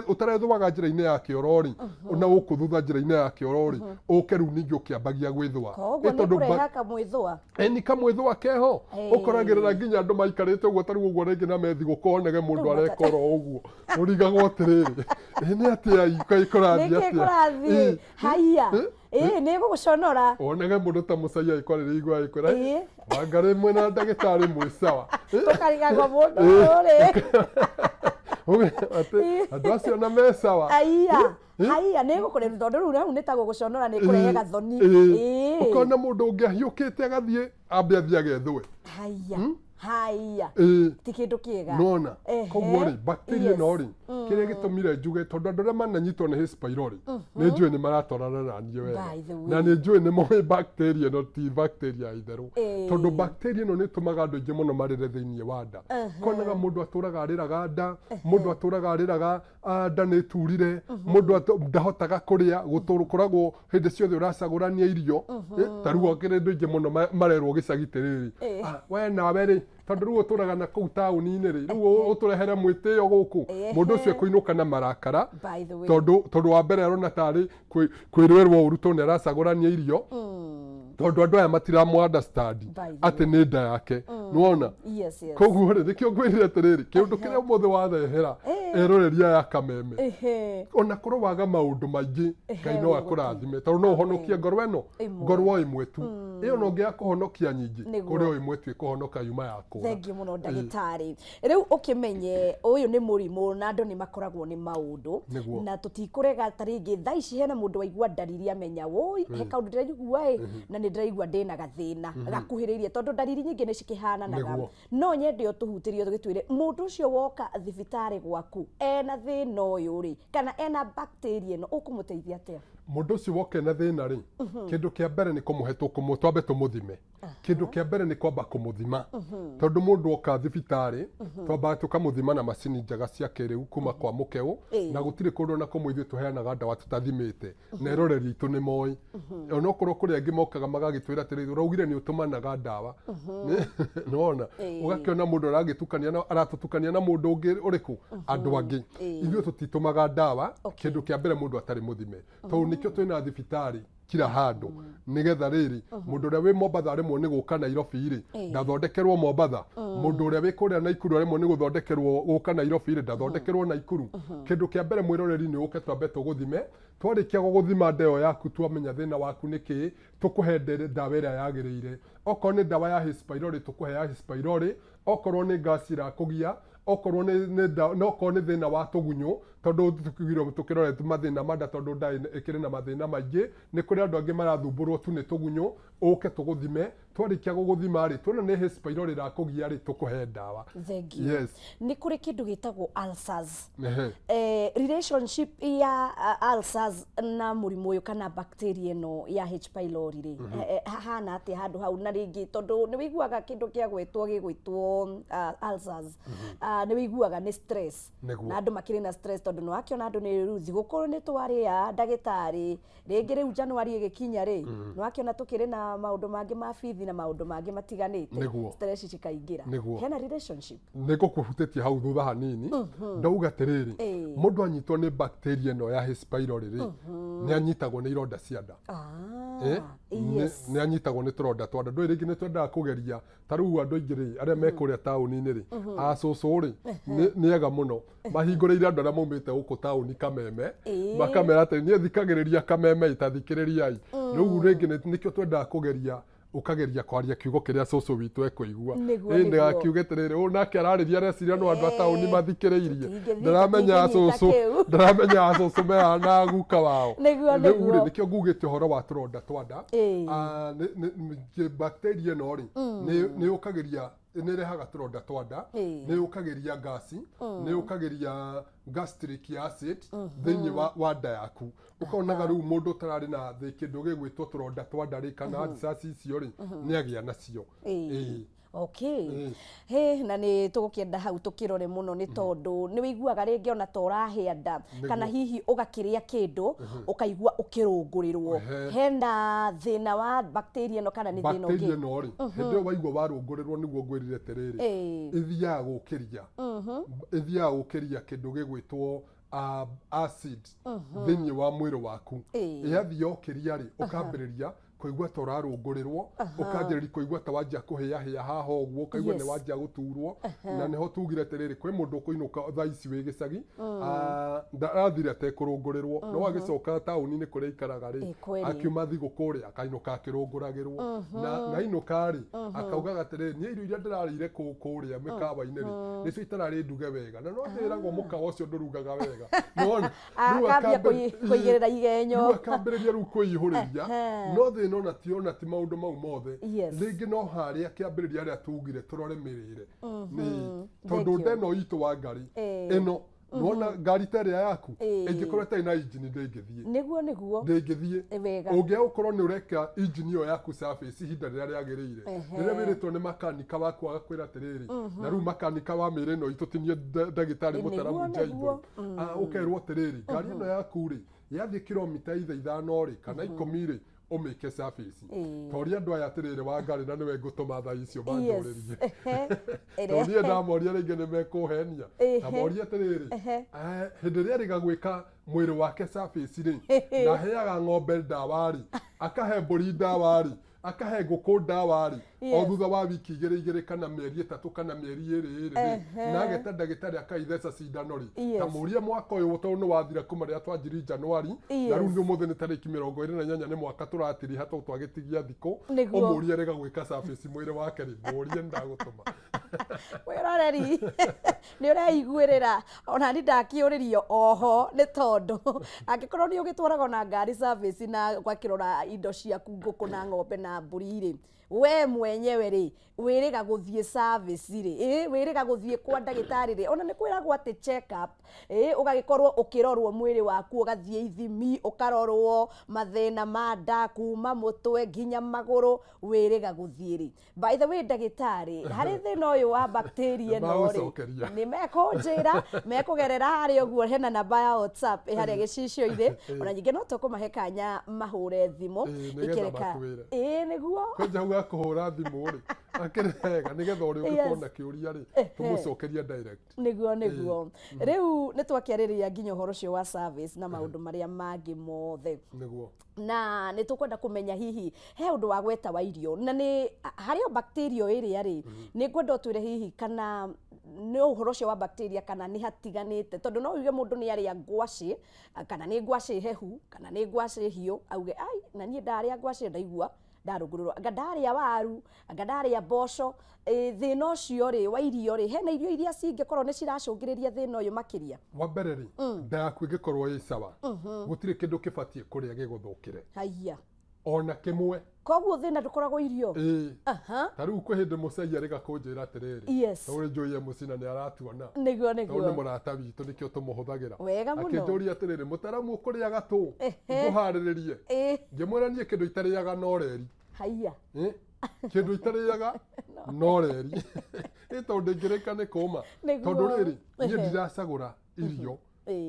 ũtarethũaga njĩra-inĩ ya kĩoro rĩ, na gũkũ thutha njĩra-inĩ ya kĩoro rĩ, ũke rĩu ningĩ ũkĩambagia gwĩthũa. Koguo nĩ Tondũ kũreha kamwĩthũa. Nĩ kamwĩthũa keho. Ũkoragĩrĩra nginya andũ maikarĩte ũguo tarĩu ũguo rĩngĩ na me thigũkũ, onege mũndũ Rĩu areka oro ũguo, ũrigagwo atĩrĩrĩ, nĩ atĩa kũrathiĩ Nĩkĩ atĩa? kũrathiĩ? Haya, ĩĩ, nĩ gũgũconora. Onege mũndũ ta mũcai agĩkwarĩria igua agĩkwĩra, "Wangarĩ mwĩna ndagĩtarĩ mwĩ sawa?" Tũkarigagwo mũndũ ũyũ rĩ. Uge atĩ andũ acio na me sawa. Aiya, haiya, nĩ gũkũrĩru, tondũ rĩu hau nĩ ta gũgũconora, nĩ kũrehe gathoni. Ũkona mũndũ ũngĩ ahiũkĩte agathiĩ ambe athiĩ agethũe. Haiya, haiya, ti kĩndũ kĩega. Nona koguo rĩ, bacteria ĩno rĩ, kĩrĩa gĩtũmire njuge, tondũ andũ arĩa mananyitwo nĩ H. pylori nĩ njũĩ nĩ maratwarana na niĩ wega. By the way. Na nĩ njũĩ nĩ moĩ bacteria ĩno ti bacteria ya itherũ, tondũ bacteria ĩno nĩ ĩtũmaga andũ aingĩ mũno marĩre thĩinĩ wa nda. Konaga mũndũ atũraga arĩraga nda, mũndũ atũraga arĩraga, nda nĩ ĩturire, mũndũ ndahotaga kũrĩa, gũkoragwo hĩndĩ ciothe ũracagũrania irio. Ta rĩu akĩrĩ andũ aingĩ mũno marerwo gĩcagi tĩrĩrĩ, "Ah, we nawe rĩ, tondũ rĩu ũtũraga na kũu taũni-inĩ rĩ, rĩu ũtũrehere mwĩtĩo gũkũ." Mũndũ ũcio ekũinũka na marakara. By the way. Tondũ wa mbere arona tarĩ kwĩrwĩrwo ũru tondũ nĩ aracagũrania irio, tondũ andũ aya matiramũ understand By the atĩ nĩ nda yake, nĩwona? Yes. Koguo rĩ, nĩkĩo ngwĩrire atĩrĩrĩ, kĩũndũ kĩrĩa ũmũthĩ warehera. Eroreri aya Kameme, ona korwo waga maũndũ maingĩ, Ngai no akũrathime tondũ no ũhonokie ngoro ĩno. Ĩmwe. Ngorwo ĩmwe tu ĩyo no ngĩaga kũhonokia nyingĩ. Kũrĩ o ĩmwe tu ĩkũhonoka yuma ya kũra. Thengiũ mũno, ndagĩtarĩ. Rĩu ũkĩmenye ũyũ nĩ mũrimũ na andũ nĩ makoragwo nĩ maũndũ. Na tũtikũrega ta rĩngĩ thaa ici hena mũndũ waigua ndariri amenya woi he kaũndũ ndĩraigua ĩ na nĩ ndĩraigua ndĩna gathĩna gakuhĩrĩirie, tondũ ndariri nyingĩ nĩ cikĩhananaga. No nyende ũtũhutĩrie ũgĩtwĩre mũndũ ũcio woka thibitarĩ gwaku ena thĩna ũyũ rĩ, kana ena bacteria ĩno, ũkũmũteithia atĩa? Mũndũ ũcio woka ena thĩna rĩ, kĩndũ kĩa mbere nĩ kũmũhe tũkũmũ twambe tũmũthime. Kĩndũ kĩa mbere nĩ kwamba kũmũthima, tondũ mũndũ oka thibitarĩ twambaga tũkamũthima na macini njega cia kĩrĩu kuma kwa mũkeũ. Na gũtirĩ kũndũ ona kũmwe ithuĩ tũheanaga ndawa tũtathimĩte, na eroreri aitũ nĩ moĩ, onokorwo kũrĩ angĩ mokaga magagĩtwĩra atĩrĩrĩ, ũraugire nĩ ũtũmanaga ndawa. Nĩwona ũgakĩona mũndũ aragĩtukania na aratũtukania na mũndũ ũngĩ ũrĩkũ, andũ angĩ. Ithuĩ tũtitũmaga ndawa kĩndũ kĩa mbere mũndũ atarĩ mũthime, tondũ nĩkĩo twĩna thibitarĩ kila handũ, nĩgetha rĩrĩ mũndũ ũrĩa wĩ Mombatha aremwo nĩ gũka Nairobi rĩ, ndathondekerwo Mombatha. Mũndũ ũrĩa wĩ kũrĩa Naikuru aremwo nĩ gũthondekerwo gũka Nairobi rĩ, ndathondekerwo Naikuru. Kĩndũ kĩa mbere, mwĩroreri, nĩ ũke twambe tũgũthime. Twarĩkia gũgũthima nda ĩyo yaku, twamenya thĩna waku nĩ kĩĩ, tũkũhe ndawa ĩrĩa yagĩrĩire. Okorwo nĩ ndawa ya H pylori, tũkũhe ya H pylori. Okorwo nĩ ngaci ĩrakũgia, okorwo nĩ okorwo nĩ thĩna wa tũgunyũ, tondũ tũkĩgirwo tũkĩrore mathĩna ma nda, tondũ nda ĩkĩrĩ na mathĩna maingĩ. Nĩ kũrĩ andũ angĩ marathumbũrwo tu nĩ tũgunyũ. Ũke tũgũthime. Twarĩkia gũgũthima rĩ, tuona nĩ H pylori ĩrakũgia rĩ, tũkũhe ndawa. Thank you. Yes. Nĩ kũrĩ kĩndũ gĩtagwo ulcers. Relationship ya ulcers na mũrimũ ũyũ kana bacteria ĩno ya H pylori rĩ, hahana atĩa handũ hau? Na rĩngĩ tondũ nĩ wĩiguaga kĩndũ kĩa gwĩtwo gĩgwĩtwo ulcers, nĩ wĩiguaga nĩ stress. Na andũ makĩrĩ na stress, tondũ nĩ wakĩona andũ nĩ rĩu thigũkũ nĩ twarĩa, ndagĩtarĩ, rĩngĩ rĩu January ĩgĩkinya rĩ, nĩ wakĩona tũkĩrĩ na maũndũ mangĩ ma bithi na maũndũ mangĩ matiganĩte. Stress cikaingĩra. Hena relationship? Nĩ ngũkũhutĩtie hau thutha hanini. Ndauga atĩrĩrĩ, mũndũ anyitwo nĩ bacteria ĩno ya H pylori rĩ, nĩ anyitagwo nĩ ironda cia nda. Nĩ anyitagwo nĩ tũronda twa nda. Ndũĩ rĩngĩ nĩ twendaga kũgeria ta rĩu andũ aingĩ rĩ, arĩa me kũrĩa taũni-inĩ rĩ, acũcũ rĩ, nĩ ega mũno mahingũrĩire andũ arĩa maumĩte gũkũ taũni Kameme, makamera atĩ niĩ thikagĩrĩria Kameme, itathikĩrĩriai. Rĩu rĩngĩ nĩkĩo twendaga kũgeria, ũkageria kwaria kiugo kĩrĩa cũcũ witũ ekũigua. Ĩ ndĩgakiuge atĩrĩrĩ, ũyũ nake ararĩria areciria no andũ a taũni mathikĩrĩirie. Tũtingĩthiĩ Ndaramenya tũtingĩnyita acũcũ kĩu. Ndaramenya acũcũ mehana guka wao. Rĩu rĩ, nĩkĩo ngugĩte ũhoro wa tũronda twa nda. Ah, bacteria ĩno rĩ, nĩ yũkagĩria, nĩ ĩrehaga tũronda twa nda, nĩ yũkagĩria ngasi, nĩ yũkagĩria gastric acid thĩinĩ wa nda yaku. Ũkonaga rĩu mũndũ ũtararĩ na kĩndũ gĩgwĩtwo tũronda twa nda rĩ, kana ulcers icio rĩ, nĩ agĩa nacio. Okay. He na nĩ tũgũkĩenda hau tũkĩrore mũno, nĩ tondũ nĩ wĩiguaga rĩngĩ ona ta ũrahĩa nda, kana hihi ũgakĩrĩa kĩndũ ũkaigua ũkĩrũngũrĩrwo. Hena thĩna wa bacteria ĩno kana nĩ thĩna Bacteria ũngĩ? Ĩno rĩ, hĩndĩ ĩyo waigua warũngũrĩrwo, nĩguo ngwĩrire atĩrĩrĩ, ĩthiaga gũkĩria kĩndũ gĩgwĩtwo acid thĩinĩ wa mwĩrĩ waku. Yathiĩ yokĩria rĩ, ũkambĩrĩria kũigua ta ũrarũngũrĩrwo, ũkanjĩrĩria kũigua ta wanjia kũhĩahĩa haha ũguo, ũkaigua nĩ wanjia gũturwo. Na nĩho tugire atĩrĩrĩ, kwĩ mũndũ ũkũinũka thaa ici wĩ gĩcagi, arathire atekũrũngũrĩrwo, no agĩcoka taũni-inĩ kũrĩa aikaraga rĩ, Ĩ, kweli. Akiuma thigũkũ rĩ, akainũka akĩrũngũragĩrwo. Na ainũka rĩ, akaugaga atĩrĩrĩ, niĩ irio iria ndĩrarĩire kũu kũrĩa mĩkawa-inĩ rĩ, nĩcio itararĩ nduge wega, na no ndĩragwo mũkawa ũcio ndũrugaga wega. Nĩwona? Rĩu Akambia kũigĩrĩra igenyo. Rĩu akambĩrĩria rĩu kwĩihũrĩria. No thĩna ona ti maũndũ mau mothe. Rĩngĩ no harĩa kĩambĩrĩria harĩa tugire tũrore mĩrĩre, nĩ tondũ Thank you. nda ĩno itũ wa ngari ĩno, nĩwona ngari ta ĩrĩa yaku ĩngĩkorwo ĩtarĩ na injini, ndĩngĩthiĩ. Nĩguo nĩguo. Ndĩngĩthiĩ. Wega. Ũngĩaga gũkorwo nĩ ũreka injini ĩyo yaku service ihinda rĩrĩa rĩagĩrĩire, rĩrĩa wĩrĩtwo nĩ makanika waku agakwĩra atĩrĩrĩ, na rĩu makanika wa mĩĩrĩ ĩno itũ ti niĩ ndagĩtarĩ mũtaramu nja igũrũ. Ah, ũkerwo atĩrĩrĩ, ngari ĩno yaku rĩ, yathiĩ kilomita itha 5 rĩ, kana 10 rĩ, ũmĩke service. Ta ũria andũ aya atĩrĩrĩ, wa ngari, na nĩwe ngũtũma thaa icio manjũrĩrie, tondũ niĩ ndamoria rĩngĩ nĩ mekũhenia. Ta moria atĩrĩrĩ, hĩndĩ ĩrĩa erĩga gwĩka mwĩrĩ wake service rĩ, na aheaga ng'ombe ndawa rĩ, akahe mbũri ndawa rĩ. Akahe ngũkũ ndawa rĩ, o thutha wa wiki igĩrĩ igĩrĩ kana mĩeri 3 kana mĩeri 2 2 rĩ, na ageta ndagĩtarĩ akaitheca cindano rĩ, ta mũrie mwaka ũyũ tondũ nĩ wathira kuma rĩrĩa twanjirie Januari, na rĩu nĩ ũmũthĩ nĩ tarĩki 28, nĩ mwaka tũratiriha tondũ twagĩtigia thikũ. Ũmũrie rĩga gwĩka service mwĩrĩ wake rĩ, mũrie ndagũtũma. Mwĩroreri, nĩ ũreiguĩrĩra, ona ni ndakĩũrĩrio oho, nĩ tondũ angĩkorwo nĩ ũgĩtwaraga na ngari service na ũgakĩrora indo ciaku, ngũkũ na ng'ombe na mbũri rĩ, we mwenyewe rĩ, wĩrĩga gũthiĩ service rĩ, ĩ wĩrĩga gũthiĩ kwa ndagĩtarĩ rĩ, ona nĩ kwĩragwo atĩ check up, ĩ ũgagĩkorwo ũkĩrorwo mwĩrĩ waku, ũgathiĩ ithimi, ũkarorwo mathĩna ma nda kuma mũtwe nginya magũrũ, wĩrĩga gũthiĩ rĩ. By the way, ndagĩtarĩ, harĩ thĩna ũyũ wa bacteria ĩno rĩ, Magũcokeria. Nĩ mekũnjĩra mekũgerera harĩa ũguo, hena namba ya WhatsApp ĩ harĩa gĩcicio-inĩ, ona nyingĩ no tũkũmahe kanya mahũre thimũ. Ĩĩ, nĩgetha Ikĩreka matwĩre. Ĩĩ, nĩguo. Kwanja hau gakũhũra thimũ rĩ, akĩrĩ hega nĩgetha ũrĩa ũngĩkorwo na kĩũria rĩ, tũmũcokerie direct. Nĩguo. Rĩu nĩ twakĩarĩrĩria nginya ũhoro ũcio wa service na maũndũ marĩa mangĩ mothe. Na nĩ tũkwenda kũmenya hihi he ũndũ wa gweta wa irio, na nĩ harĩ o bacteria ĩrĩa rĩ, nĩ ngwenda ũtwĩre hihi kana nĩ ũhoro ũcio wa bacteria kana nĩ hatiganĩte, tondũ no uge mũndũ nĩ arĩa ngwacĩ, kana nĩ ngwacĩ hehu kana nĩ ngwacĩ hiũ, auge ai, na niĩ ndarĩa ngwacĩ ndaigua ndarũngũrĩrwo, anga ndarĩa waru, anga ndarĩa mboco. Thĩna ũcio rĩ wa irio rĩ, hena irio iria cingĩkorwo nĩ ciracũngĩrĩria thĩna ũyũ makĩria? Wa mbere rĩ, nda yaku ĩngĩkorwo ĩ sawa, gũtirĩ kĩndũ kĩbatiĩ kũrĩa gĩgũthũkĩre. Haiya. Ona kĩmwe. Koguo thĩna ndũkoragwo irio? Ĩĩ. Ta rĩu kwĩ hĩndĩ mũcai arĩga kũnjĩra atĩrĩrĩ, tondũ njũĩ e mũciĩ na nĩ aratuona, tondũ nĩ mũrata witũ, nĩkĩo tũmũhũthagĩra. Wega mũno. Akĩnjũria atĩrĩrĩ, mũtaramu, ũkũrĩaga tũ ngũharĩrĩrie? Ngĩmwĩra niĩ kĩndũ itarĩaga no reri. Haiya. Kĩndũ itarĩaga no reri, ĩ tondũ ndĩngĩrĩka nĩ kũma. Tondũ rĩrĩ, niĩ ndiracagũra irio,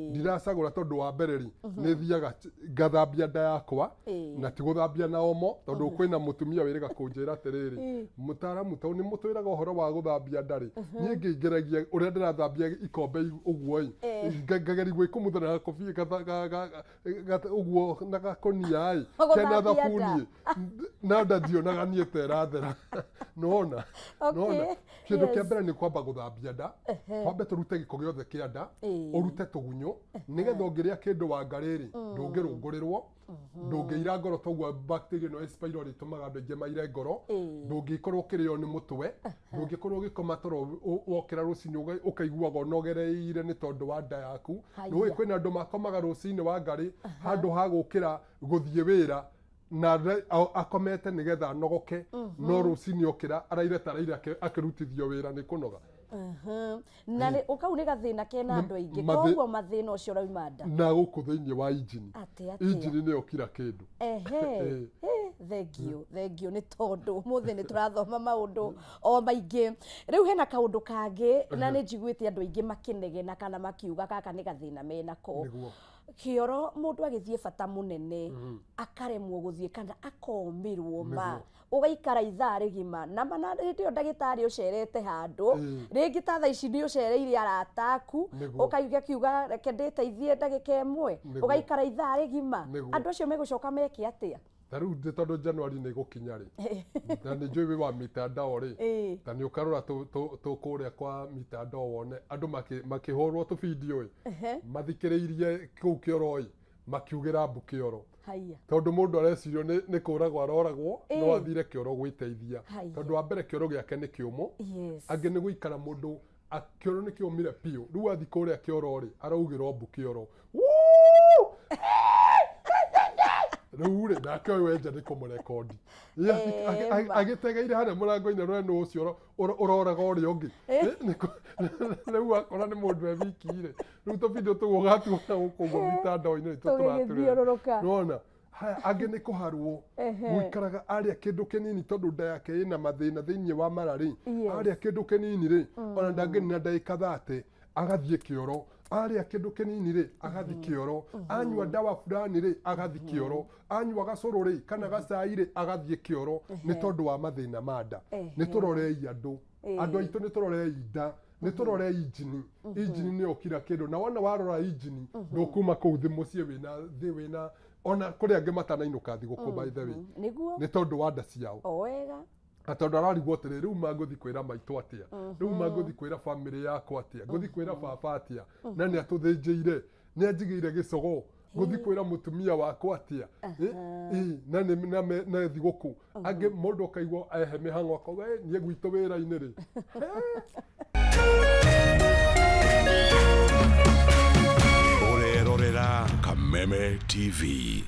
ndiracagũra, tondũ wa mbere rĩ, nĩ thiaga ngathambia nda yakwa, na ti gũthambia na omo, tondũ kwĩna mũtumia wĩrĩga kũnjĩra atĩrĩrĩ, mũtaramu, tondũ nĩ mũtwĩraga ũhoro wa gũthambia nda rĩ, niĩ ngĩngeragia ũrĩa ndĩrathambia ikombe ũguo ĩ, ngageria gwĩkumutha na gakobia ũguo na gakũnia ĩ, kena Gũthambia nda. Thabuni na nda ndionaga niĩ ta ĩrathera, nona nona. Kĩndũ kĩa mbere nĩ kwamba gũthambia nda, twambe tũrute gĩko gĩothe kĩa nda, ũrute tũgunyũ, nĩgetha ũngĩrĩa kĩndũ wanga rĩrĩ, ndũngĩrũngũrĩrwo, ndũngĩira ngoro, toguo bacteria ĩno H. pylori ĩtũmaga andũ aingĩ maire ngoro, ndũngĩkorwo ũkĩrĩo nĩ mũtwe, ndũngĩkorwo ũgĩkoma toro, wokĩra rũcinĩ ũkaiguaga ũnogereire nĩ tondũ wa nda yaku. Nĩũĩ kwĩna andũ makomaga rũcinĩ wa ngarĩ, handũ ha gũkĩra gũthiĩ wĩra na akomete nĩgetha anogoke, no rũcinĩ okĩra araire ta araire akĩrutithio wĩra nĩ kũnoga. Na kau nĩ gathĩna kena andũ aingĩ. Koguo mathĩna ũcio ũrauma nda. Na gũkũ thĩinĩ wa injini. Atĩ atĩa? Injini nĩyo kira kĩndũ. Thank you, thank you, nĩ tondũ ũmũthĩ nĩ tũrathoma maũndũ o maingĩ. Rĩu hena kaũndũ kangĩ na nĩ njiguĩte andũ aingĩ makĩnegena kana makiuga gaka nĩ gathĩna menako. Kĩoro, mũndũ agĩthiĩ bata mũnene akaremwo gũthiĩ kana akomĩrwo ma, ũgaikara ithaa rĩgima na mana, hĩndĩ ĩyo ndagĩtarĩ ũcerete handũ rĩngĩ ta thaa ici nĩ ũcereire arata aku, ũkaiga kiuga reke ndĩteithie ndagĩka 1, ũgaikara ithaa rĩgima. Andũ acio megũcoka meke atĩa? Ta rĩu tondũ January nĩ ĩgũkinya rĩ, na nĩ njũĩ wĩ wa mitandao rĩ, ta nĩ ũkarora tũ kũrĩa kwa mitandao wone andũ makĩhũrwo tũbindio ĩ, mathikĩrĩirie kũu kĩoro ĩ, makiugĩra mbu kĩoro. Haiya. Tondũ mũndũ arecirio nĩ kũragwo aroragwo, no athire kĩoro gwĩteithia. Tondũ wa mbere kĩoro gĩake nĩ kĩũmũ. Angĩ nĩ gũikara mũndũ kĩoro nĩ kĩũmire biũ, rĩu athi kũrĩa kĩoro rĩ, araugĩrwo mbu kĩoro. Wuu! Rĩu rĩ, nake ũyũ wenja nĩ kũmũrekondi. Ma. Agĩtegeire harĩa mũrango-inĩ rwe, nũ ũcio ũroraga ũrĩa ũngĩ? Rĩu akora nĩ mũndũ e wiki rĩ, rĩu tũbindio tũu ũgatuona gũkũ ũguo mitandao-inĩ itũ. Tũgĩgĩthiũrũrũka. Nĩwona haya angĩ nĩ kũharwo, gũikaraga arĩa kĩndũ kĩnini, tondũ nda yake ĩna mathĩna thĩinĩ wa mara rĩ, arĩa kĩndũ kĩnini rĩ, ona ndangĩnina ndagĩka 30 agathiĩ kĩoro, arĩa kĩndũ kĩnini rĩ, agathiĩ kĩoro, anyua ndawa fulani rĩ, agathiĩ kĩoro, anyua gacũrũ rĩ kana gacai rĩ, agathiĩ kĩoro, nĩ tondũ wa mathĩna ma nda. Nĩ tũrorei andũ, andũ aitũ, nĩ tũrorei nda, nĩ tũrorei injini. Injini nĩyo kira kĩndũ, na wona warora injini, ndũkuma kũu thĩ mũciĩ wĩna thĩ wĩna Ona kũrĩ angĩ matanainũka thigũkũ, by the way, Nĩguo. nĩ tondũ wa nda ciao. O wega. Na tondũ ararigwo atĩrĩ, rĩu mangũthi kwĩra maitũ atĩa? Rĩu mangũthi kwĩra bamĩrĩ yakwa atĩa? Ngũthi kwĩra baba atĩa na nĩ atũthĩnjĩire, nĩ anjigĩire gĩcogoo? Ngũthi kwĩra mũtumia wakwa atĩa? Na nĩ na thigũkũ angĩ mũndũ akaigua ehe mĩhang'o, akauga, "Eh, niĩ gwitũ wĩra-inĩ rĩ." Ũrerorera Kameme TV.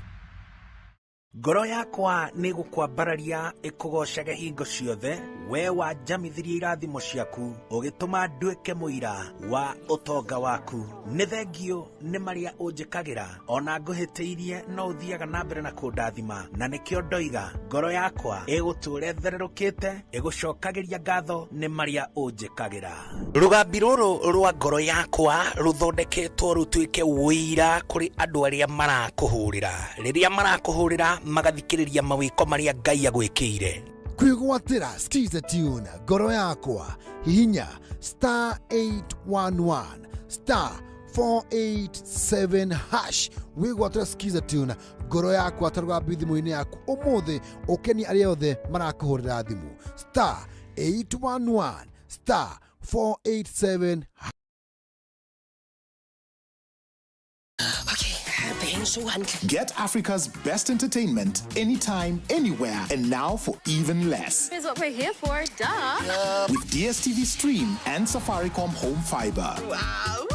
Ngoro yakwa nĩ gũkwambararia ĩkũgocage hingo ciothe, we wanjamithirie irathimo ciaku, ũgĩtũma nduĩke mũira wa ũtonga waku. Nĩ thengio nĩ marĩa ũnjĩkagĩra, ona ngũhĩtĩirie no ũthiaga na mbere na kũndathima, na nĩkĩo ndoiga ngoro yakwa ĩgũtũũra ĩthererũkĩte ĩgũcokagĩria ngatho nĩ marĩa ũnjĩkagĩra. Rũgambi rũrũ rwa ngoro yakwa rũthondeketwo rũtuĩke ũira kũrĩ andũ arĩa marakũhũrĩra, rĩrĩa marakũhũrĩra magathikĩrĩria mawĩko marĩa Ngai agwĩkĩire. Kwĩgwatĩra Skiza tune ngoro yakwa, hihinya star 811 star 487 hash, wĩgwatĩra Skiza tune ngoro yakwa ta rũgambi thimũ-inĩ yaku ũmũthĩ, ũkenie arĩa othe marakũhũrĩra thimũ, star 811 star 487. Get Africa's best entertainment anytime, anywhere, and now for even less. Is what we're here for, duh. With DSTV Stream and Safaricom Home Fiber. Wow.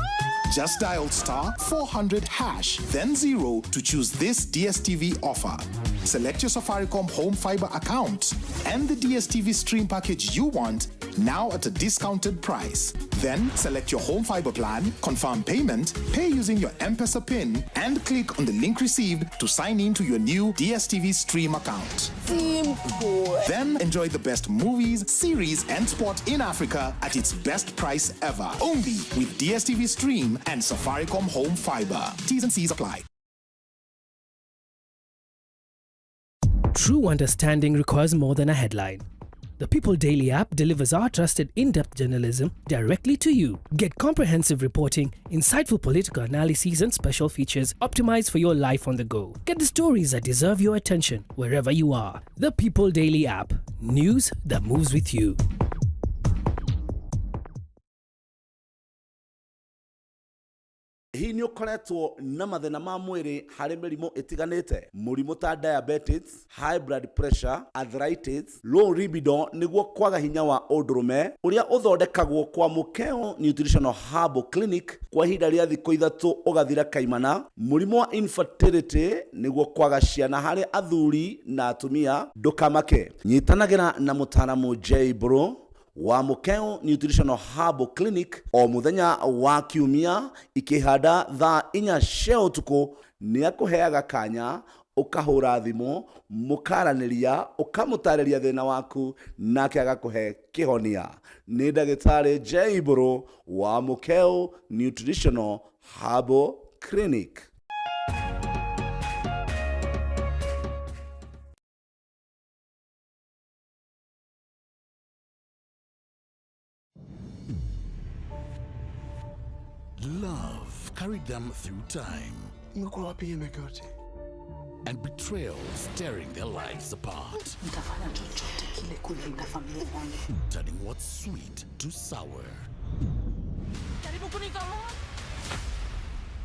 Just dial star 400 hash, then 0 to choose this DSTV offer. Select your Safaricom Home Fiber account and the DSTV Stream package you want, now at a discounted price. Then select your Home Fiber plan, confirm payment, pay using your M-Pesa PIN, and click on the link received to sign in to your new DSTV Stream account. Simple. Then enjoy the best movies, series, and sport in Africa at its best price ever. Only with DSTV Stream and Safaricom Home Fiber. T's and C's apply. True understanding requires more than a headline. The People Daily app delivers our trusted in depth journalism directly to you. Get comprehensive reporting, insightful political analyses, and special features optimized for your life on the go. Get the stories that deserve your attention wherever you are. The People Daily app. News that moves with you. Hihi nĩ ũkoretwo na mathĩna ma mwĩrĩ harĩ mĩrimũ ĩtiganĩte, mũrimũ ta diabetes, high blood pressure, arthritis, low libido, nĩguo kwaga hinya wa ũndũrũme, ũrĩa ũthondekagwo kwa Mukeo Nutritional Herbal Clinic kwa ihinda rĩa thikũ 3 ũgathira kaimana, mũrimũ wa infertility, nĩguo kwaga ciana harĩ athuri na atumia? Ndũkamake, nyitanagĩra na mũtaaramu J Bro wa Mukeo Nutritional Herbal Clinic o mũthenya wa kiumia ikĩhanda thaa 4 cia ũtukũ. Nĩ akũheaga kanya ũkahũra thimũ, mũkaranĩria, ũkamũtarĩria thĩna waku, nake agakũhe kĩhonia. Nĩ ndagĩtarĩ J Bro wa Mukeo Nutritional Herbal Clinic. Love carried them through time. And betrayals tearing their lives apart. Nitafanya chochote kile kulinda familia yangu. Turning what's sweet to sour. Jaribu kunitomoa.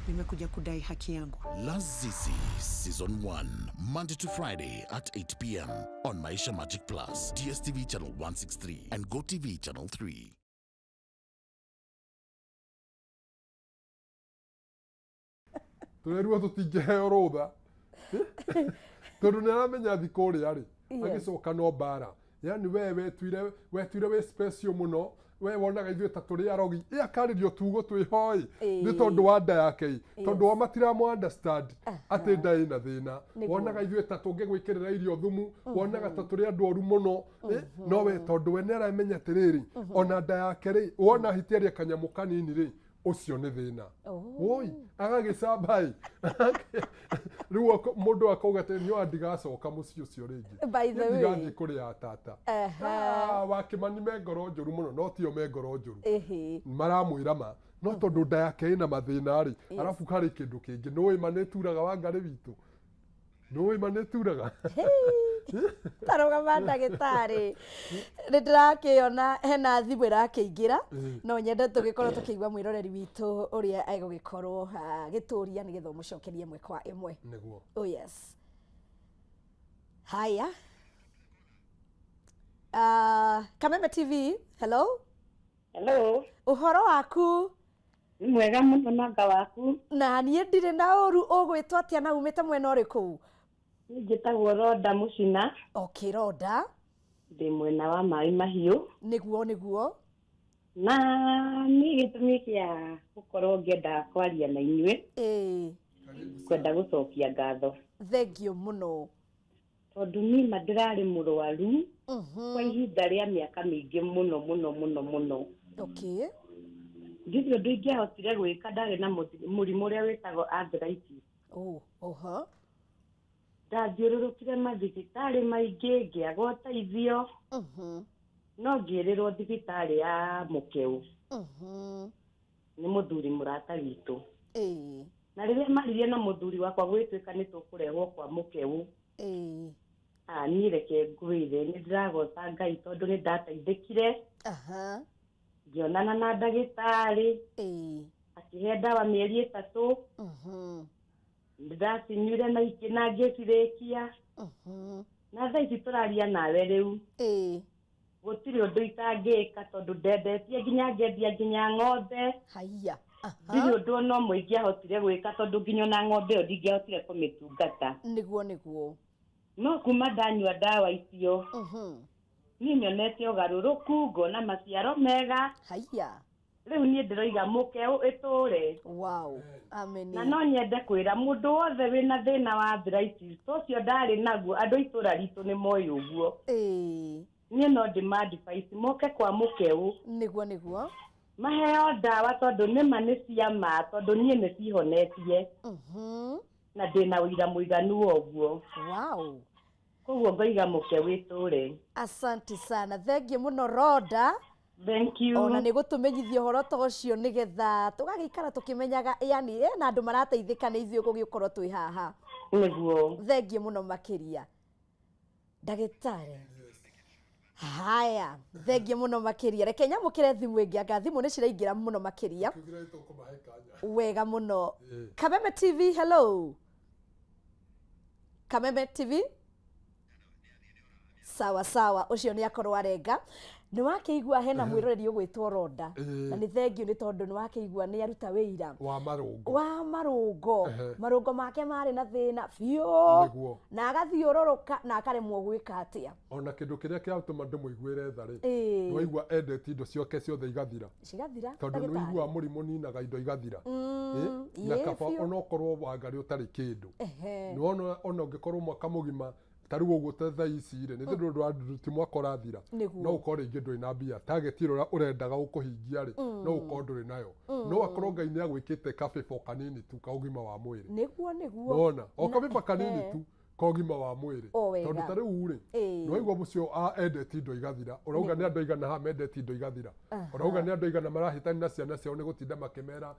Nimekuja kudai haki yangu. Lazizi Season 1, Monday to Friday at 8 p.m. on Maisha Magic Plus, DSTV Channel 163 and GoTV Channel 3. Tũrerirwo tũtingĩheo rũtha tondũ nĩ aramenya thi kũrĩa rĩ agĩcoka no mbara. Yani we wetuire wĩ special mũno, we wonaga ithuĩ ta tũrĩ arogi. Ĩ akarĩrio tugo twĩho ĩ nĩ tondũ wa nda yake ĩ, tondũ o matiramũ understand atĩ nda ĩna thĩna. Wonaga ithuĩ ta tũngĩgwĩkĩrĩra irio thumu, wonaga ta tũrĩ andũ oru mũno. No we tondũ we nĩ aramenya atĩrĩrĩ, ona nda yake rĩ, wona hiti aria kanyamũ kanini rĩ, ũcio nĩ thĩna. Woi, agagĩcamba ĩ, rĩu mũndũ akauga atĩ niĩ ndigacoka mũciĩ ũcio rĩngĩ. By the Niĩ way. ndigathiĩ kũrĩa tata. Ah, wakĩmani me ngoro njũru mũno, no tio me ngoro njũru, maramwĩra ma no tondũ nda yake ĩna mathĩna rĩ. Arabu harĩ kĩndũ kĩngĩ nĩũĩ ma nĩ turaga Wangarĩ witũ. Nĩũĩ ma nĩturaga? Tarũgama ndagĩtarĩ, nĩ ndĩrakĩona hena thimũ ĩrakĩingĩra, no nyende tũgĩkorwo tũkĩigua mwĩroreri witũ ũrĩa egũgĩkorwo agĩtũria nĩgetha ũmũcokerie ĩmwe kwa ĩmwe. Nĩguo. Oh yes. Haya. Kameme TV, hello. Hello. Ũhoro waku? Nĩ mwega mũno nanga waku. Na niĩ ndirĩ na ũru, ũgwĩtwo atĩa na umĩte mwena ũrĩkũ? Niĩ njĩtagwo Roda Mũcina. Okay, Roda. Ndĩ mwena wa Maĩ Mahiũ. Nĩguo, nĩguo. Na niĩ gĩtũmi kĩa gũkorwo ngĩenda kwaria na inyuĩ. Ĩĩ. Kwenda gũcokia ngatho. Thengiũ mũno. Tondũ niĩ ma ndĩrarĩ mũrwaru kwa ihinda rĩa mĩaka mĩingĩ mũno mũno mũno mũno. Ndirĩ ũndũ ingĩahotire gwĩka, ndarĩ na mũrimũ ũrĩa wĩtagwo arthritis. Oh, oho. Ndathiũrũrũkire mathibitarĩ maingĩ ngĩaga ũteithio, no ngĩĩrĩrwo thibitarĩ ya Mũkĩu nĩ mũthuri mũrata witũ. Na rĩrĩa maririe na mũthuri wakwa gwĩtuĩka nĩ tũkũrehwo kwa Mũkĩu, Ah, niĩ reke ngwĩre nĩ ndĩragoca Ngai tondũ nĩ ndateithĩkire. Ngĩonana na ndagĩtarĩ, akĩhe ndawa mĩeri 3. Nĩ ndacinyuire na ikĩ na ngĩcirĩkia. Na thaa ici tũraria nawe rĩu, gũtirĩ ũndũ itangĩka tondũ ndendetie nginya ngendia nginya ng'ombe. Haiya. Ndirĩ ũndũ ona ũmwe ingĩahotire gwĩka tondũ nginya ona ng'ombe ĩyo ndingĩahotire kũmĩtungata. Nĩguo, nĩguo. No kuma ndanyua ndawa icio, niĩ nyonete ũgarũrũku, ngona maciaro mega. Haiya. Rĩu niĩ ndĩroiga mũkeũ ĩtũre. Wow. Amen. Na no nyende kwĩra mũndũ wothe wĩna thĩna wa arthritis, ta ũcio ndarĩ naguo, andũ a itũra ritũ nĩ moĩ ũguo. Niĩ no ndĩma advice moke kwa mũkeũ. Nĩguo, nĩguo. Maheo ndawa tondũ nĩma nĩ cia ma, tondũ niĩ nĩ cihonetie. Na ndĩna ũira mũiganu wa ũguo. Wow. Koguo ngoiga mũke wĩtũre. Asante sana. Thengiũ mũno Roda. Thank you. Ona nĩ gũtũmenyithia ũhoro ta ũcio nĩgetha tũgagĩikara tũkĩmenyaga, yani na andũ marateithĩka nĩ ithuĩ gũgĩkorwo twĩ haha. Nĩguo. Thengiũ mũno makĩria. Ndagĩtarĩ. Haya, thengiũ mũno makĩria. Reke nyamũkĩre thimũ ĩngĩ, anga thimũ nĩ ciraingĩra mũno makĩria. Wega mũno. Kameme TV, hello. Kameme TV. Sawa sawa, ũcio nĩ akorwo arenga. Nĩ wakĩigua hena mwĩroreri ũgwĩtwo Roda. Na nĩ thengiũ nĩ tondũ nĩ wakĩigua nĩ aruta wĩira. Wa marũngo. Wa marũngo. Marũngo make marĩ na thĩna biũ. Nĩguo. Na agathiũrũrũka na akaremwo gwĩka atĩa. Ona kĩndũ kĩrĩa kĩratũma ndĩmũiguĩre tha rĩ, nĩwaigua endete indo ciake ciothe igathira. Cigathira, Tondũ ndagĩtarĩ. nĩũiguaga mũrimũ ninaga indo igathira. Na kaba onokorwo Wangarĩ ũtarĩ kĩndũ. Nĩwona ona ũngĩkorwo mwaka mũgima ta rĩu ũguo ta thaa ici rĩ, nĩ tondũ ũndũ ti mwaka ũrathira. No ũkorwo rĩngĩ ndũrĩ na mbia. Target ĩrĩa ũrendaga gũkũhingia rĩ, no ũkorwo ndũrĩ nayo. No akorwo Ngai nĩ agwĩkĩte kabĩbo kanini tu ka ũgima wa mwĩrĩ. Nĩguo, nĩguo. Nĩwona? O kabĩbo kanini tu ka ũgima wa mwĩrĩ. O wega. Tondũ ta rĩu rĩ, nĩwaigua mũcio endete indo igathira. Ũrauga nĩ andũ aigana haha mendete indo igathira. Ũrauga nĩ andũ aigana marahĩtania na ciana ciao nĩ gũtinda makĩmera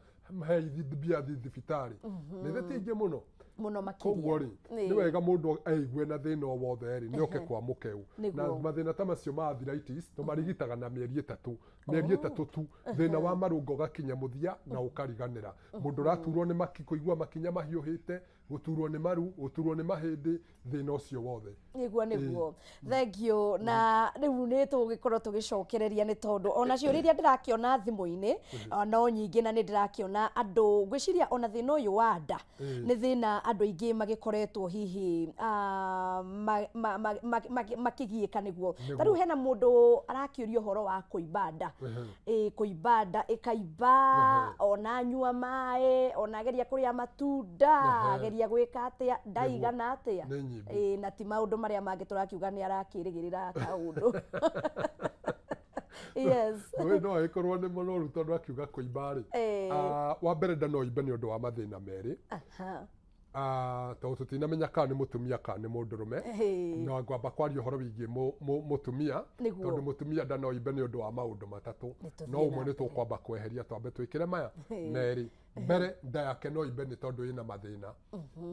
he mbia thibitarĩ. Nĩ thĩ ti aingĩ mũno. Mũno makĩria. Koguo rĩ, nĩ wega mũndũ eigue na thĩna o wothe rĩ, nĩ oke kwa mũkeu. Na mathĩna ta macio ma arthritis tũmarigitaga na mĩeri 3. Mĩeri 3 tu. Thĩna wa marũngo ũgakinya mũthia na ũkariganĩra. Mũndũ ũraturwo nĩ maki, kũigua makinya mahiũhĩte, gũturwo nĩ maru, gũturwo nĩ mahĩndĩ, thĩna ũcio wothe. Nĩguo, nĩguo. Thank you. Na rĩu nĩ tũgũgĩkorwo tũgĩcokereria nĩ tondũ ona ciũria iria ndĩrakĩona thimũ-inĩ, no nyingĩ na nĩ ndĩrakĩona andũ, ngwĩciria ona thĩna ũyũ wa nda, nĩ thĩna andũ aingĩ magĩkoretwo hihi makĩgiĩka nĩguo. Ta rĩu hena mũndũ arakĩũria ũhoro wa kũimba nda. Kũimba nda ĩkaimba, ona anyua maĩ, ona ageria kũrĩa matunda, ageria gwĩka atĩa, ndaigana atĩa. Nĩ nyimbo. Na ti maũndũ marĩa mangĩ tũrakiuga nĩ arakĩrĩgĩrĩra kaũndũ. Yes. Ũyũ no agĩkorwo nĩ mũnoru tondũ akiuga kũimba rĩ. Wa mbere nda no imbe nĩ ũndũ wa mathĩna merĩ. Tondũ tũtinamenya kana nĩ mũtumia kana nĩ mũndũrũme. Na ngwamba kwaria ũhoro wĩgiĩ mũtumia, tondũ mũtumia nda no imbe nĩ ũndũ wa maũndũ matatũ. Nĩ tũthiĩ No ũmwe na nĩ mbere. tũkwamba kweheria twambe twĩkĩre maya merĩ. Mbere nda yake no imbe nĩ tondũ ĩna mathĩna.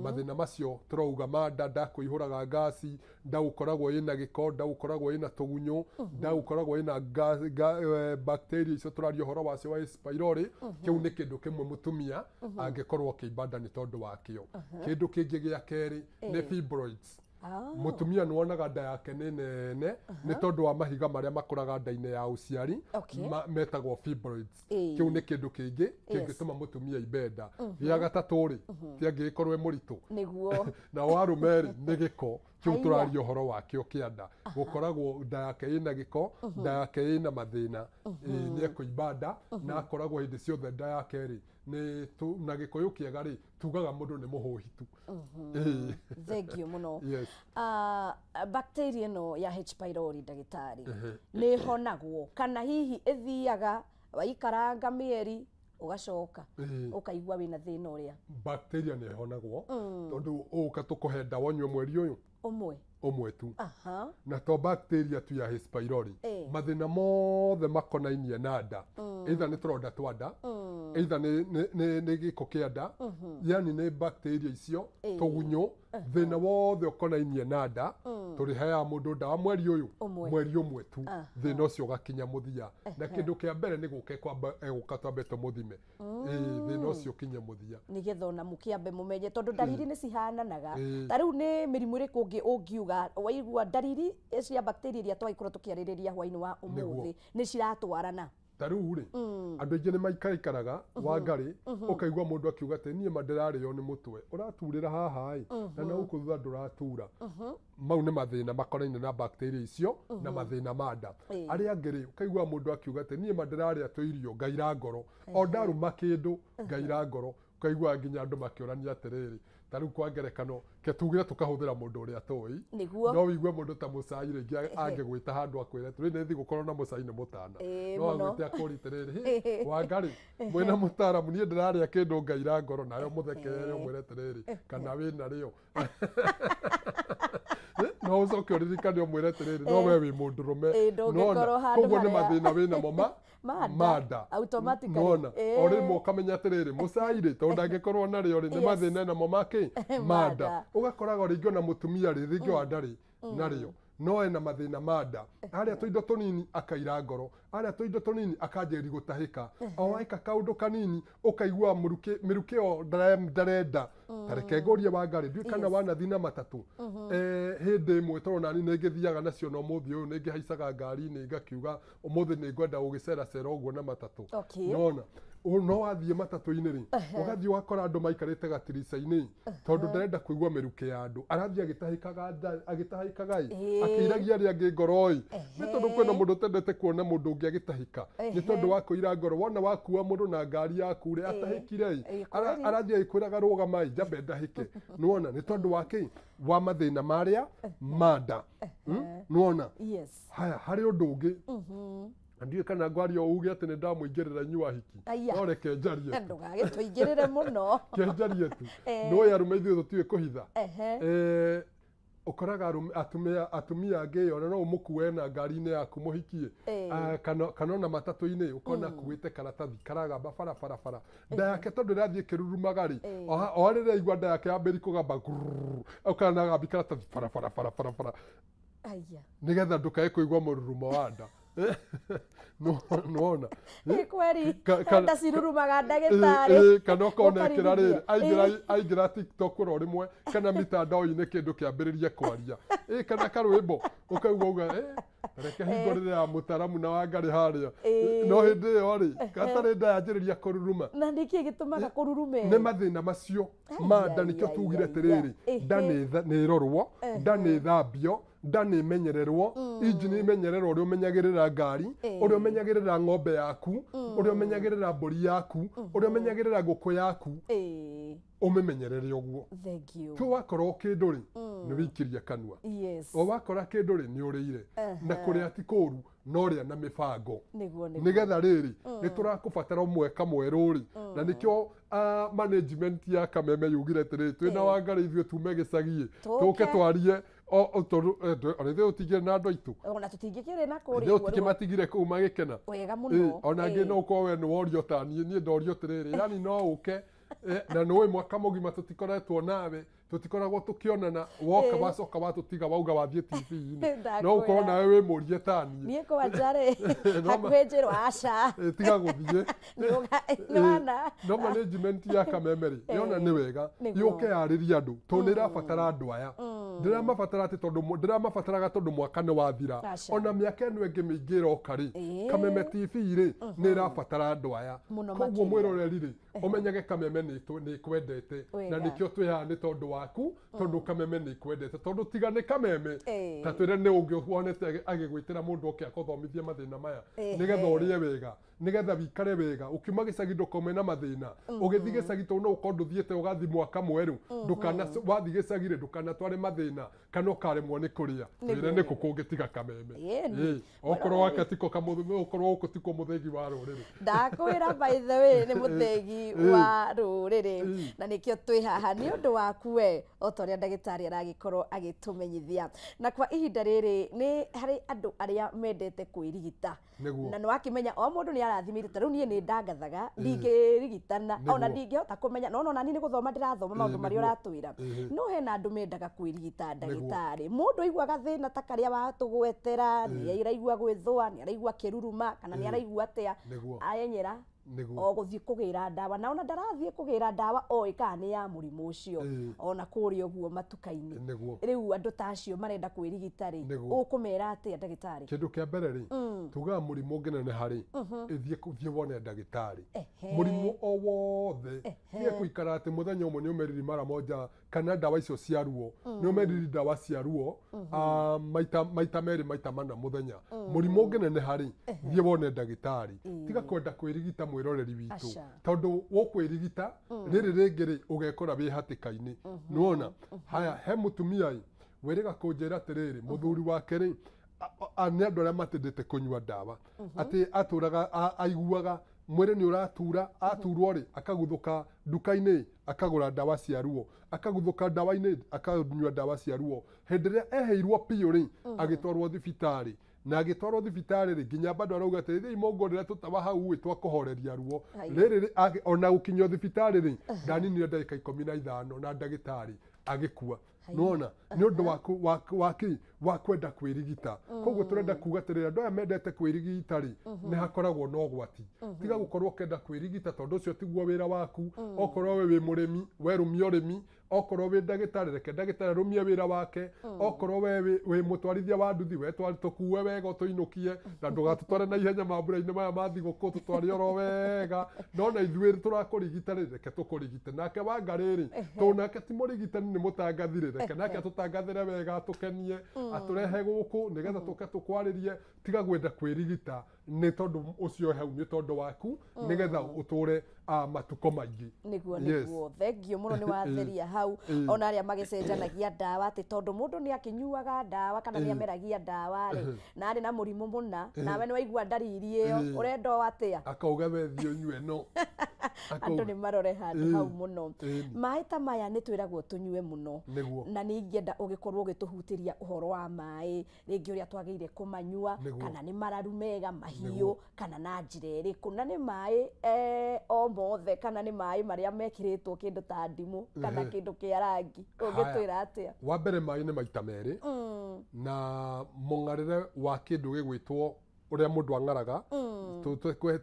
Mathĩna macio tũrauga ma nda, nda kũihũraga ngasi, nda gũkoragwo ĩna gĩko, nda gũkoragwo ĩna tũgunyũ, nda gũkoragwo ĩna bacteria icio tũraria ũhoro wacio wa H. pylori. Kĩu nĩ kĩndũ kĩmwe mũtumia angĩkorwo akĩimba nda nĩ tondũ wakĩo. Kĩndũ kĩngĩ gĩa kerĩ nĩ fibroids. Mũtumia nĩ wonaga nda yake nĩ nene nĩ tondũ wa mahiga marĩa makũraga nda-inĩ ya ũciari, metagwo fibroids. Kĩu nĩ kĩndũ kĩngĩ kĩngĩtũma mũtumia aimbe nda. Gĩa gatatũ rĩ, ti angĩgĩkorwo e mũritũ. Nao arũme rĩ, nĩ gĩko kĩu tũraria ũhoro wakĩo kĩa nda, gũkoragwo nda yake ĩna gĩko, nda yake ĩna mathĩna, nĩ ekũimba nda na akoragwo hĩndĩ ciothe nda yake rĩ nĩ na Gĩkũyũ kĩega rĩ, tugaga mũndũ nĩ mũhũhitu. Thengiũ mũno. Ah, bacteria ĩno ya H pylori, ndagĩtarĩ, nĩ ĩhonagwo kana hihi ĩthiaga waikaranga mĩeri ũgacoka ũkaigua wĩna thĩna ũrĩa? Bacteria nĩ ĩhonagwo, tondũ ũka tũkũhe ndawa ũnyue mweri ũyũ ũmwe. Ũmwe tu. Na to bacteria tu ya H pylori, mathĩna mothe makonainie na nda, either nĩ tũronda twa nda, either nĩ gĩko kĩa nda, yani nĩ bacteria icio, tũgunyũ, thĩna wothe ũkonainie na nda, tũrĩheaga mũndũ ndawa mweri ũyũ. Ũmwe. Mweri ũmwe tu, thĩna ũcio ũgakinya mũthia. Na kĩndũ kĩa mbere nĩ gũka kwamba egũka twambe tũmũthime. Thĩna ũcio ũkinye mũthia. Nĩgetha ona mũkĩambe mũmenye, tondũ ndariri nĩ cihananaga. Ta rĩu nĩ mĩrimũ ĩrĩkũ ũngĩ ũngiuga waigua ndariri cia bacteria iria twagĩkorwo tũkĩarĩrĩria hwainĩ wa ũmũthĩ nĩ ciratwarana? Ta rĩu rĩ, andũ aingĩ nĩ maikaraikaraga Wangarĩ, ũkaigua mũndũ akiuga atĩ niĩ ma ndĩrarĩo nĩ mũtwe ũraturĩra haha ĩ, na na gũkũ thutha ndũratura. Mau nĩ mathĩna makonaine na bacteria icio na mathĩna ma nda. Arĩa angĩ rĩ, ũkaigua mũndũ akiuga atĩ niĩ ma ndĩrarĩa tũirio ngaira ngoro, o ndarũma kĩndũ ngaira ngoro. Ũkaigua nginya andũ makĩũrania atĩrĩrĩ, ta rĩu kwa ngerekano, ke tugire tũkahũthĩra mũndũ ũrĩa tũĩ. No wĩigue mũndũ ta Mũcai rĩngĩ angĩgwĩta handũ akwĩre atĩrĩ, nĩ thigũkorwo na Mũcai nĩ mũtana. No agwĩte akũrie atĩrĩrĩ, "Hĩ, Wangarĩ, mwĩna mũtaaramu, niĩ ndĩrarĩa kĩndũ ngaira ngoro," nawe ũmũthekerere ũmwĩre atĩrĩrĩ, kana wĩna rĩo. No ũcoke ũririkane ũmwĩre atĩrĩrĩ, no we wĩ mũndũrũme. Ndũngĩkorwo handũ Koguo nĩ harĩa- mathĩna wĩnamo ma Ma nda. Ma nda. Automatically. Nona o rĩmwe ũkamenya atĩrĩrĩ, Mũcai rĩ, tondũ ndangĩkorwo narĩo rĩ, nĩ mathĩna namo makĩ Ma ma nda. nda. Ũgakoraga rĩngĩ ona mũtumia rĩ, rĩngĩ wa ndarĩ narĩo, no ena mathĩna ma nda, arĩa tũindo tũnini akaira ngoro, arĩa tũindo tũnini akanjĩrĩria gũtahĩka, o weka kaũndũ kanini ũkaigua mũrukĩ mĩrukĩ ĩyo ndarenda. Ta reke ngũrie Wangarĩ, ndiũĩ kana wanathiĩ na matatũ. Hĩndĩ ĩmwe tondũ nani nĩ ngĩthiaga nacio, na ũmũthĩ ũyũ nĩ ngĩhaicaga ngari-inĩ ngakiuga ũmũthĩ nĩ ngwenda gũgĩceracera ũguo na matatũ. Nona no wathiĩ matatũ-inĩ rĩ, ũgathiĩ ũgakora andũ maikarĩte gatirica-inĩ tondũ ndarenda kũigua mĩrukĩ ya andũ, arathiĩ agĩtahĩkaga agĩtahĩkaga ĩ, akĩiragia arĩa angĩ ngoro ĩ, nĩ tondũ kwĩna mũndũ ũtendete kuona mũndũ ũngĩ agĩtahĩka nĩ tondũ wa kũira ngoro. Wona wakua mũndũ na ngari yaku rĩ, atahĩkire ĩ, arathiĩ agĩkwĩraga rũgama ĩ, njambe ndahĩke. Nĩwona nĩ tondũ wa kĩ? Wa mathĩna marĩa ma nda. Nĩwona? Yes. Haya, harĩ ũndũ ũngĩ na ndiũĩ kana ngwaria uge atĩ nĩ ndamũingĩrĩra inyuĩ ahiki. Aya. No reke njarie tu. Ndũgagĩtũingĩrĩre mũno. Ke njarie tu. Nĩũĩ arũme ithuĩ tũtiũĩ kũhitha. Ũkoraga arũme, atumia angĩ ona no ũmũkue na ngari-inĩ yaku mũhikie, kana ona matatũ-inĩ ũkona akuĩte karatathi karagamba bara bara bara, nda yake tondũ ĩrathiĩ ĩkĩrurumaga rĩ, o rĩrĩa aigua nda yake yambĩrĩria kũgamba grrrr, ũkona agambi karatathi bara bara bara bara bara. Aya. Nĩgetha ndũkae kũigua mũrurumo wa nda. Nĩwona? Nĩ kweri. Nda cirurumaga, ndagĩtarĩ. Kana ũkona ĩkĩra rĩrĩ, Ũkarigithia. Aingĩra TikTok oro rĩmwe kana mitandao-inĩ kĩndũ kĩambĩrĩrie kwaria, kana karwĩmbo ũkaigua uga, reke hingo rĩrĩa ya mũtaramu na Wangarĩ harĩa. No hĩndĩ ĩyo rĩ, gatarĩ nda yanjĩrĩria kũruruma. Na nĩkĩ gĩtũmaga kũrurume? Nĩ mathĩna macio ma nda. Nĩkĩo tugire atĩrĩrĩ, nda nĩ ĩrorwo, nda nĩ ĩthambio, nda nĩ ĩmenyererwo, injini imenyererwo ũrĩa ũmenyagĩrĩra ngari, ũrĩa ũmenyagĩrĩra ng'ombe yaku, ũrĩa ũmenyagĩrĩra mbũri yaku, ũrĩa ũmenyagĩrĩra ngũkũ yaku, ũmĩmenyerere ũguo. Thank you. Tu wakorwo kĩndũ rĩ, nĩ wĩikirie kanua. O wakora kĩndũ rĩ, nĩ ũrĩire. Na kũrĩa ti kũru, no rĩa na mĩbango. Nĩguo nĩguo. Nĩgetha rĩrĩ, nĩ tũrakũbatara mweka mwerũ rĩ, na nĩkĩo management ya Kameme yugire atĩrĩrĩ, twĩna Wangarĩ ithuĩ tume gĩcagi ĩ, Tũke. Tũke twarie. O o tondũ ona ithuĩ tũtingĩrĩ na andũ aitũ. Ona tũtingĩkĩrĩ na kũrĩa Ithuĩ ũguo rĩu. tũtikĩmatigire kũu magĩkena. Wega Ĩ, mũno. ona angĩ no ũkorwo we nĩ worio ta niĩ, niĩ ndorio atĩrĩrĩ, yani no ũke na nĩ ũĩ mwaka mũgima tũtikoretwo nawe, tũtikoragwo tũkĩonana, woka wacoka watũtiga wauga wathiĩ TV-inĩ. No ũkorwo Ndakwĩra. nawe wĩ mũrie ta niĩ. Niĩ kwanja rĩ, No ma- hakuhĩ njĩrwo aca. Tiga gũthiĩ. Nĩwona. No management ya Kameme rĩ, yona nĩ wega yũke yarĩrie andũ tondũ nĩ ĩrabatara andũ aya. Ndĩramabatara atĩ tondũ ndĩramabataraga tondũ mwaka nĩ wathira. Aca. Ona mĩaka ĩno ĩngĩ mĩingĩ ĩroka rĩ, Kameme TV rĩ, nĩ ĩrabatara andũ aya. Mũno Koguo makĩria. mwĩroreri rĩ, ũmenyage Kameme nĩ ĩkwendete. Na nĩkĩo twĩ haha nĩ tondũ waku, tondũ Kameme nĩ ĩkwendete. Tondũ tiga nĩ Kameme, ta twĩre nĩ ũngĩ wonete agĩgwĩtĩra mũndũ oke akũthomithie mathĩna maya, nĩgetha ũrĩe wega, nĩgetha wikare wega, ũkiuma gĩcagi ndũkaume na mathĩna. Ũgĩthiĩ gĩcagi tondũ no ũkorwo ndũthiĩte ũgathiĩ mwaka mwerũ, ndũkana wathiĩ gĩcagi rĩ, ndũkanatware mathĩna kana ũkaremwo nĩ kũrĩa. Twĩre nĩ kũ kũngĩtiga Kameme. Ĩni. Ĩ, okorwo wake tiko kamũthĩ, okorwo gũkũ tiko mũthĩgi wa rũrĩrĩ. Ndakwĩra by the way nĩ mũthĩgi wa rũrĩrĩ na nĩkĩo twĩ haha nĩ ũndũ waku we, o ta ũrĩa ndagĩtarĩ aragĩkorwo agĩtũmenyithia. Na kwa ihinda rĩrĩ nĩ harĩ andũ arĩa mendete kwĩrigita. Na nĩ wakĩmenya o mũndũ nĩ arathimĩte, ta rĩu niĩ nĩ ndangathaga ndingĩrigitana ona ndingĩhota kũmenya, no ona niĩ nĩ gũthoma ndĩrathoma maũndũ marĩa ũratwĩra. No hena andũ mendaga kwĩrigita ndagĩtarĩ. Mũndũ aigua gathĩna ta karĩa watũgwetera, nĩ araigua gwĩthũa, nĩ araigua kĩruruma, kana nĩ araigua atĩa, aenyera o gũthiĩ kũgĩra ndawa, na ona ndarathiĩ kũgĩra ndawa oĩ kana nĩ ya mũrimũ ũcio, ona kũrĩa ũguo matuka-inĩ. Rĩu andũ ta acio marenda kwĩrigita rĩ, ũkũmera atĩa ndagĩtarĩ? Kĩndũ kĩa mbere rĩ, tugaga mũrimũ ũngĩneneha rĩ, ĩthiĩ thiĩ wone ndagĩtarĩ. Mũrimũ o wothe, tiga gũikara atĩ mũthenya ũmwe nĩ ũmeriri mara moja kana ndawa icio cia ruo, nĩ ũmeriri ndawa cia ruo maita maita merĩ maita mana mũthenya. Mũrimũ ũngĩneneha rĩ, thiĩ wone ndagĩtarĩ. Tiga kwenda kwĩrigita mwĩroreri witũ, tondũ ũkwĩrigita rĩrĩ rĩngĩ rĩ, ũgekora wĩ hatĩka-inĩ. Nĩwona? Haya, he mũtumia ĩ wĩrĩga kũnjĩra atĩrĩrĩ, mũthuri wake rĩ, nĩ andũ arĩa matendete kũnyua ndawa, atĩ atũraga aiguaga mwĩrĩ nĩ ũratura, aturwo rĩ, akaguthũka nduka-inĩ akagũra ndawa cia ruo, akaguthũka ndawa-inĩ akanyua ndawa cia ruo. Hĩndĩ ĩrĩa eheirwo biũ rĩ, agĩtwarwo thibitarĩ, na agĩtwarwo thibitarĩ rĩ, nginya bado arauga atĩ thiĩ mũngũrĩre tũtawa hau ĩ twa kũhoreria ruo. Rĩrĩ rĩ, ona gũkinyio thibitarĩ rĩ, ndaninire ndagĩka 15 na ndagĩtarĩ agĩkua. Nĩwona? Nĩ ũndũ wa kĩ? Wa kwenda kwĩrigita. Koguo tũrenda kuga atĩrĩrĩ, andũ aya mendete kwĩrigita rĩ, nĩ hakoragwo na ũgwati. Tiga gũkorwo ũkĩenda kwĩrigita tondũ ũcio tiguo wĩra waku. Okorwo we wĩ mũrĩmi, we rũmia ũrĩmi. Okorwo wĩ ndagĩtarĩ, reke ndagĩtarĩ arũmie wĩra wake. Okorwo we wĩ mũtwarithia wa nduthi, we tũkue wega ũtũinũkie, na ndũgatũtware na ihenya mambura-inĩ maya ma thigũkũ, tũtware oro wega. No na ithuĩ tũrakũrigita rĩ, reke tũkũrigite. Nake Wangarĩ rĩ, tondũ nake ti mũrigitani, nĩ mũtangathi rĩ, reke nake atũtangathĩre wega, atũkenie, atũrehe gũkũ nĩgetha tũke tũkwarĩrie. Tiga gwenda kwĩrigita nĩ tondũ ũcio hau nĩ tondũ waku, nĩgetha ũtũre matukũ maingĩ. Nĩguo, nĩguo. Thengiũ mũno nĩ watheria hau. Ona arĩa magĩcenjanagia ndawa atĩ tondũ mũndũ nĩ akĩnyuaga ndawa kana nĩ ameragia ndawa rĩ, na arĩ na mũrimũ mũna, nawe nĩ waigua ndariri ĩyo, ũrenda o atĩa? Akauga we thiĩ ũnyue no. Andũ nĩ marore handũ hau mũno. Maĩ ta maya nĩ twĩragwo tũnyue mũno. Na nĩ ingĩenda ũgĩkorwo ũgĩtũhutĩria ũhoro wa maĩ, rĩngĩ ũrĩa twagĩrĩire kũmanyua, kana nĩ mararu mega mahiũ, kana na njĩra ĩrĩkũ, na nĩ maĩ o mothe, kana nĩ maĩ marĩa mekĩrĩtwo kĩndũ ta ndimũ kana kĩndũ kĩa rangi, ũngĩtwĩra atĩa? Wa mbere maĩ nĩ maita merĩ, na mũng'arĩre wa kĩndũ gĩgwĩtwo ũrĩa mũndũ ang'araga,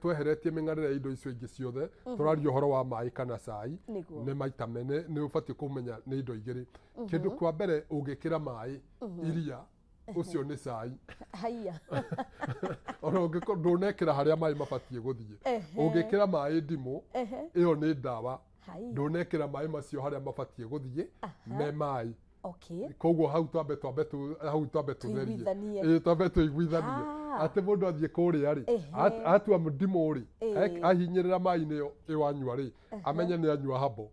tweheretie mĩng'arĩre ya indo icio ingĩ ciothe, tũraria ũhoro wa maĩ kana cai, nĩ maita mene, nĩ ũbatiĩ kũmenya nĩ indo igĩrĩ. Kĩndũ kwa mbere ũngĩkĩra maĩ iria, ũcio nĩ cai. Haiya. Ona ũngĩkorwo ndũnekĩra harĩa maĩ mabatiĩ gũthiĩ, ũngĩkĩra maĩ ndimũ, ĩyo nĩ ndawa. Ndũnekĩra maĩ macio harĩa mabatiĩ gũthiĩ, me maĩ. Koguo hau twambe twambe hau twambe tũtherie. Twambe tũiguithanie. Atĩ mũndũ athiĩ kũrĩa rĩ, atua ndimũ rĩ, ahinyĩrĩra maĩ-inĩ ĩyo anyua rĩ, amenye nĩ anyua habo.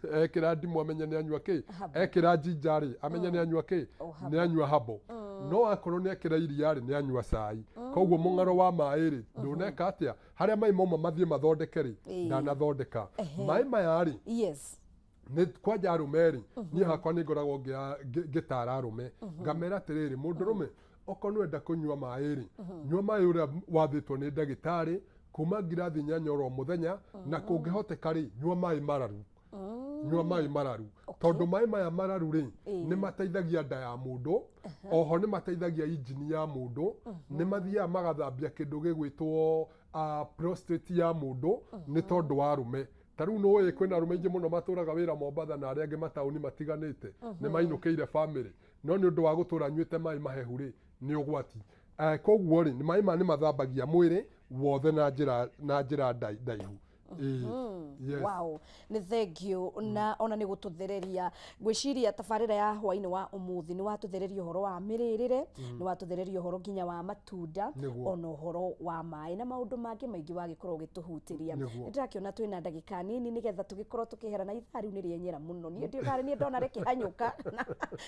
Ekĩra ndimũ amenye nĩ anyua kĩ, ekĩra jinja rĩ, amenye nĩ anyua kĩ, nĩ anyua habo. No akorwo nĩ ekĩra iria rĩ, nĩ anyua cai. Koguo mũng'aro wa maĩ rĩ, ndũneka atĩa, harĩa maĩ mauma mathiĩ mathondeke rĩ, ndanathondeka. Maĩ maya rĩ, Nĩ kwanja arũme rĩ, niĩ hakwa nĩ ngoragwo ngĩtara arũme, ngamera atĩrĩrĩ, mũndũrũme okorwo nĩ wenda kũnyua maĩ rĩ, nyua maĩ ũrĩa wathĩtwo nĩ ndagĩtarĩ, kuma ngirathi 8 oro mũthenya, na kũngĩhoteka rĩ, nyua maĩ mararu, nyua maĩ mararu, tondũ maĩ maya mararu rĩ, nĩ mateithagia nda ya mũndũ, oho nĩ mateithagia injini ya mũndũ, nĩ mathiaga magathambia kĩndũ gĩgwĩtwo prostate ya mũndũ, nĩ tondũ wa arũme. Ta rĩu nĩũĩ kwĩna arũme aingĩ mũno matũraga wĩra Mombatha na arĩa angĩ mataũni matiganĩte, nĩ mainũkĩire bamĩrĩ, no nĩ ũndũ wa gũtũra anyuĩte maĩ mahehu rĩ, nĩ ũgwati. Koguo rĩ, maĩ maya nĩ mathambagia mwĩrĩ wothe na njĩra ndaihu. Ĩĩ. Yes. Wow, nĩ thengiũ na ona nĩ gũtũthereria. Ngwĩciria tabarĩra ya hwainĩ wa ũmũthĩ nĩ watũthereria ũhoro wa mĩrĩrĩre, nĩ watũthereria ũhoro nginya wa matunda, ona ũhoro wa maĩ na maũndũ mangĩ maingĩ wagĩkorwo ũgĩtũhutĩria. Nĩ ndĩrakĩona twĩna ndagĩka nini nĩgetha tũgĩkorwo tũkĩhera, na ithaa rĩu nĩ rĩenyera mũno. Niĩ ndiũĩ kana niĩ ndona rĩkĩhanyũka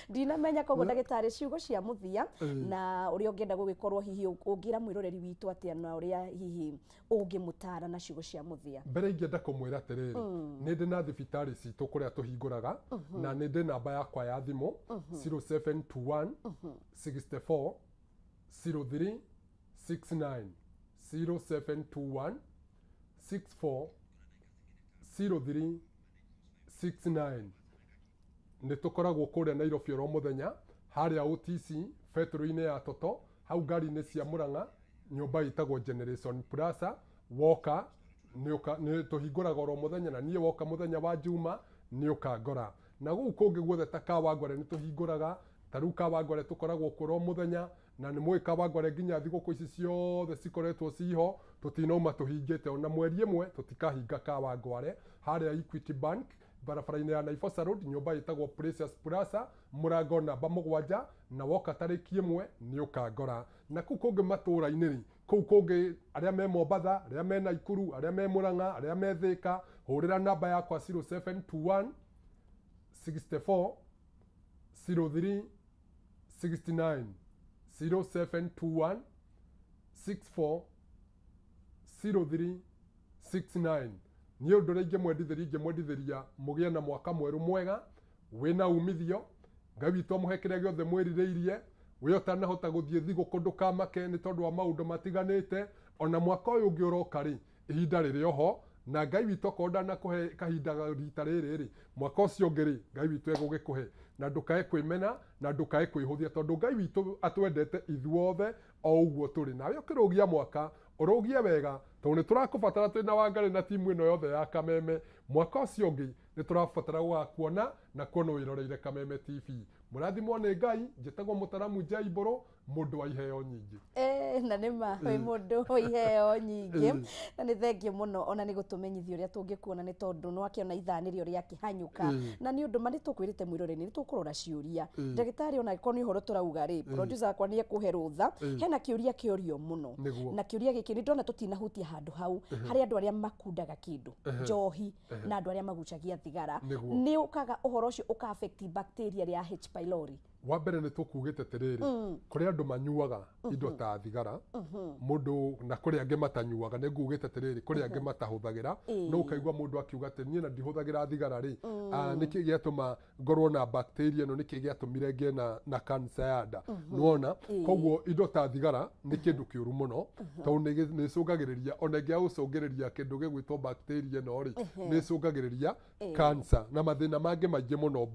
ndinamenya. Koguo ndagĩtarĩ, ciugo cia mũthia na ũrĩa ũngĩenda gũgĩkorwo hihi ũngĩra mwĩroreri witũ atĩa, na ũrĩa hihi ũngĩmũtara na ciugo cia mũthia. Mbere ingĩenda kũmwĩra atĩrĩrĩ, nĩ ndĩ na thibitarĩ citũ kũrĩa tũhingũraga, na nĩ ndĩ namba yakwa ya thimũ, 0721 64 03 69, 0721 64 03 69. Nĩ tũkoragwo kũrĩa Nairobi oro mũthenya, harĩa OTC betũrũ-inĩ ya Toto, hau ngari-inĩ cia Murang'a, nyũmba ĩtagwo Generation Plaza. Woka nĩ tũhingũraga oro mũthenya, na niĩ woka mũthenya wa Juma nĩ ũkangora. Na gũkũ kũngĩ guothe ta Kawangware nĩ tũhingũraga, ta rĩu Kawangware tũkoragwo kuo oro mũthenya, na nĩ mũĩ Kawangware nginya thigũkũ ici ciothe cikoretwo ciho tũtinauma tũhingĩte, ona mweri ĩmwe tũtikahinga Kawangware, harĩa Equity Bank, barabara-inĩ ya Naivasha Road, nyũmba ĩtagwo Precious Plaza, mũrango namba 7, na woka tarĩki 1 nĩ ũkangora. Na kũu kũngĩ matũũra-inĩ rĩ, kũu kũngĩ arĩa me Mombatha, arĩa me Naikuru, arĩa me Murang'a, arĩa me Thĩka, hũrĩra namba yakwa 0721 64 03 69, 0721 64 03 69. Niĩ ũndũ ũrĩa ingĩmwendithĩria, mũgĩe na mwaka mwerũ mwega wĩna umithio. Ngai witũ amũhe kĩrĩa gĩothe mwĩrirĩirie. We ũtanahota gũthiĩ thigũkũ ndũkamake nĩ tondũ wa maũndũ matiganĩte. Ona mwaka ũyũ ũngĩ ũroka rĩ, ihinda rĩrĩ oho, na Ngai witũ akorwo ndanakũhe kahinda rita rĩrĩ rĩ, mwaka ũcio ũngĩ rĩ, Ngai witũ egũgĩkũhe. Na ndũkae kwĩmena na ndũkae kwĩhũthia, tondũ Ngai witũ atwendete ithuothe o ũguo tũrĩ. Nawe ũkĩrũgia mwaka, ũrũgie wega, tondũ nĩ tũrakũbatara twĩ na Wangarĩ na timu ĩno yothe ya Kameme. Mwaka ũcio ũngĩ nĩ tũrabatara gũgakuona na kuona wĩroreire Kameme TV. Mũrathimwo nĩ Ngai. Njĩtagwo Mũtaramu J Mbũrũ, mũndũ wa iheo nyingĩ. Na nĩ ma wĩ mũndũ wa iheo nyingĩ, na nĩ thengiũ mũno ona nĩ gũtũmenyithia ũrĩa tũngĩkuona, nĩ tondũ nĩ wakĩona ithaa nĩrĩo rĩakĩhanyũka. Na nĩ ũndũ ma nĩ tũkwĩrĩte mwĩroreri nĩ tũkũrora ciũria ndagĩtarĩ, ona angĩkorwo nĩ ũhoro tũrauga rĩ, producer akwa nĩ ekũhe rũtha. Hena kĩũria kĩorio mũno. Na kĩũria gĩkĩ nĩ ndona tũtinahutia handũ hau, harĩ andũ arĩa makundaga kĩndũ njohi na andũ arĩa magucagia thigara. Nĩ ũkaga ũhoro ũcio ũka affect bacteria ya H pylori? Wa mbere nĩ tũkugĩte atĩrĩrĩ, kũrĩ andũ manyuaga indo ta thigara mũndũ, na kũrĩ angĩ matanyuaga. Nĩ ngugĩte atĩrĩrĩ, kũrĩ angĩ matahũthagĩra, no ũkaigua mũndũ akiuga atĩ niĩ na ndihũthagĩra thigara rĩ, nĩkĩ gĩatũma ngorwo na bacteria ĩno? Nĩkĩ gĩatũmire ngĩe na cancer ya nda? Nĩwona, koguo indo ta thigara nĩ kĩndũ kĩũru mũno, tondũ nĩ ĩcũngagĩrĩria, ona ĩngĩaga gũcũngĩrĩria kĩndũ gĩgwĩtwo bacteria ĩno rĩ, nĩ ĩcũngagĩrĩria cancer na mathĩna mangĩ maingĩ mũno.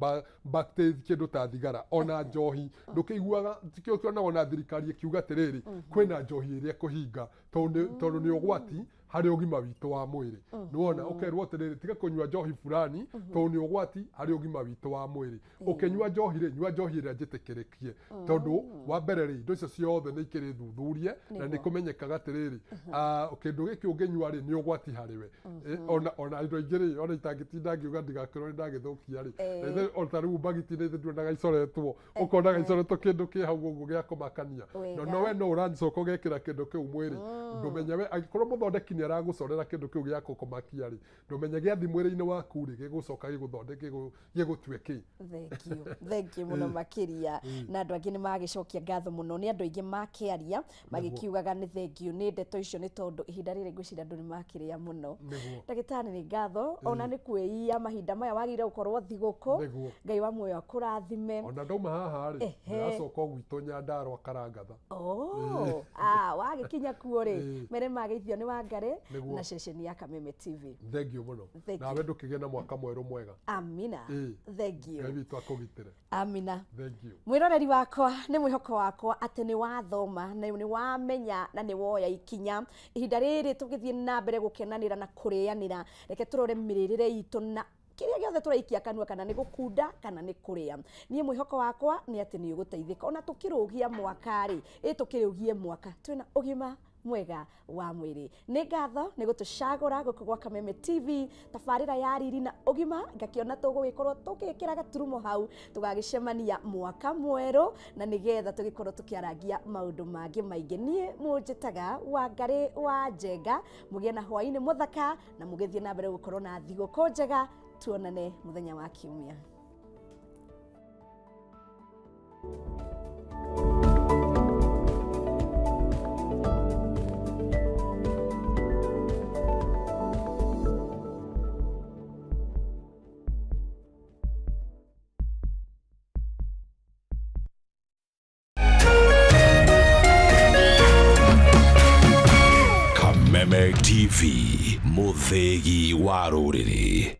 Bacteria, kĩndũ ta thigara ona njohi, ndũkĩiguaga tikĩo kĩonaga ona thirikari ĩkiuga atĩrĩrĩ, kwĩna njohi ĩrĩa ĩkũhinga, tondũ nĩ ũgwati harĩ ũgima witũ wa mwĩrĩ. Nĩwona ũkerwo atĩrĩrĩ, tiga kũnyua njohi fulani tondũ nĩ ũgwati harĩ ũgima witũ wa mwĩrĩ. Ũkĩnyua njohi rĩ, nyua njohi ĩrĩa njĩtĩkĩrĩkie, tondũ wa mbere rĩ, indo icio ciothe nĩ ikĩrĩ thuthurie na nĩ kũmenyekaga atĩrĩrĩ, kĩndũ gĩkĩ ũngĩnyua rĩ, nĩ ũgwati harĩ we. Ona indo ingĩ rĩ, ona itangĩtinda ngiuga ndigakĩrwo nĩ ndagĩthũkia rĩ. Na ithe o ta rĩu mbagiti nĩ ithe nduonaga icoretwo, ũkonaga icoretwo kĩndũ kĩ hau ũguo gĩa kũmakania. No we no ũracoka ũgekĩra kĩndũ kĩu mwĩrĩ, ndũmenye we angĩkorwo mũthondeki nĩ nĩ aragũcorera kĩndũ kĩu gĩa gũkũmakia rĩ, ndũmenye gĩathi mwĩrĩ-inĩ waku rĩ, gĩgũcoka gĩgũthondeke gĩgũtue kĩ. Thank you, thank you mũno makĩria. Na andũ angĩ nĩ magĩcokia ngatho mũno, nĩ andũ aingĩ makĩaria magĩkiugaga nĩ thank you nĩ ndeto icio, nĩ tondũ ihinda rĩrĩ ngwĩciria andũ nĩ makĩrĩa mũno. Ndagĩtarĩ, nĩ ngatho ona nĩ kwĩia mahinda maya wagĩrĩire gũkorwo thigũkũ. Ngai wa muoyo akũrathime. Ona ndauma haha rĩ, ndĩracoka o gwitũ Nyandarua Karangatha. Oh, ah, wagĩkinya kuo rĩ, mere mageithio nĩ Wangarĩ na ceceni ya Kameme TV. Thank you mũno. Thank Nawe ndũkĩgĩe na mwaka mwerũ mwega. Amina. Thank you. Ngai witũ akũgitĩre. Amina. Thank you. Mwĩroreri wakwa, nĩ mwĩhoko wakwa atĩ nĩ wathoma na nĩ wamenya na nĩ woya ikinya. Ihinda rĩrĩ tũgĩthiĩ na mbere gũkenanĩra na kũrĩanĩra, reke tũrore mĩrĩrĩre itũ na kĩrĩa gĩothe tũraikia kanua, kana nĩ gũkunda kana nĩ kũrĩa. Niĩ mwĩhoko wakwa nĩ atĩ nĩ ũgũteithĩka. Ona tũkĩrũgia mwaka rĩ, ĩ tũkĩrũgie mwaka twĩna ũgima mwega wa mwĩrĩ. Nĩ ngatho nĩ gũtũcagũra gũkũ gwa Kameme TV, tabarĩra ya riri na ũgima. Ngakĩona tũgũgĩkorwo tũgĩkĩra gaturumo hau, tũgagĩcemania mwaka mwerũ na nĩgetha tũgĩkorwo tũkĩarangia maũndũ mangĩ maingĩ. Niĩ mũnjĩtaga Wangarĩ wa Njenga. Mũgĩe na hwaĩ-inĩ mũthaka na mũgĩthiĩ na mbere gũkorwo na thigũkũ njega. Tuonane mũthenya wa Kiumia. Kameme TV, mũthĩgi wa rũrĩrĩ.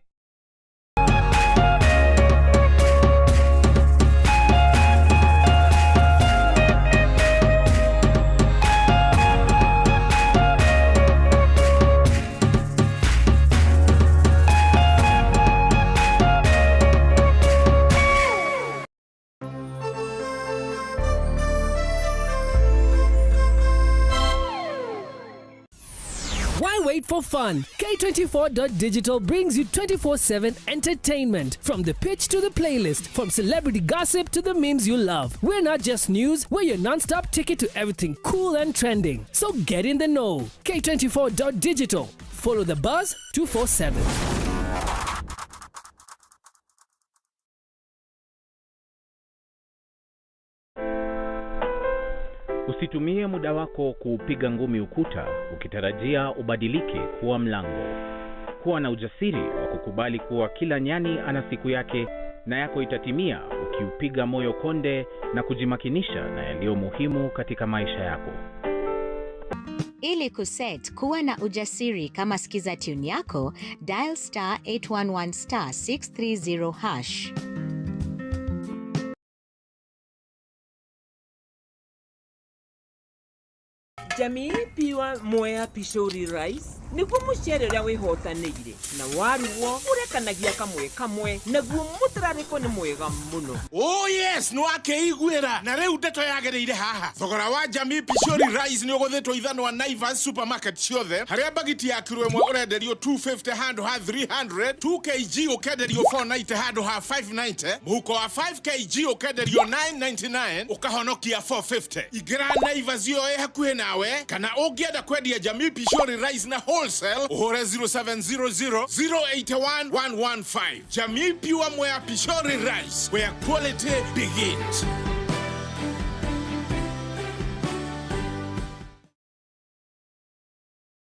Why wait for fun? K24.digital brings you 24/7 entertainment. From the pitch to the playlist, from celebrity gossip to the memes you love. We're not just news, we're your non-stop ticket to everything cool and trending. So get in the know. K24.digital. Follow the buzz 247. Usitumie muda wako kuupiga ngumi ukuta ukitarajia ubadilike kuwa mlango. Kuwa na ujasiri wa kukubali kuwa kila nyani ana siku yake na yako itatimia ukiupiga moyo konde na kujimakinisha na yaliyo muhimu katika maisha yako. Ili kuset kuwa na ujasiri kama skiza tune yako, dial *811*630#. Jamii Pure Mwea Pishori Rice nĩguo mũcere ũrĩa wĩhotanĩire na warugwo ũrekanagia kamwe kamwe, naguo mũtararĩko nĩ mwega mũno. Oh yes, nĩ wakĩiguĩra na rĩu ndeto yagĩrĩire haha. Thogora wa Jamii Pishori Rice nĩ ũgũthĩtwo ithanwa Naivas supermarket ciothe, harĩa bagiti ya kiro ĩmwe ũrenderio 250 handũ ha 300, 2 kg ũkenderio 490 handũ ha 590, mũhuko wa 5 kg ũkenderio 999 ũkahonokia 450. Ingĩra Naivas ĩyo ĩ hakuhĩ nawe, kana ũngĩenda kwendia Jamii Pishori Rice na wholesale ũhũre 0700 081 115. Jamii Pure Mwea Pishori Rice, where quality begins.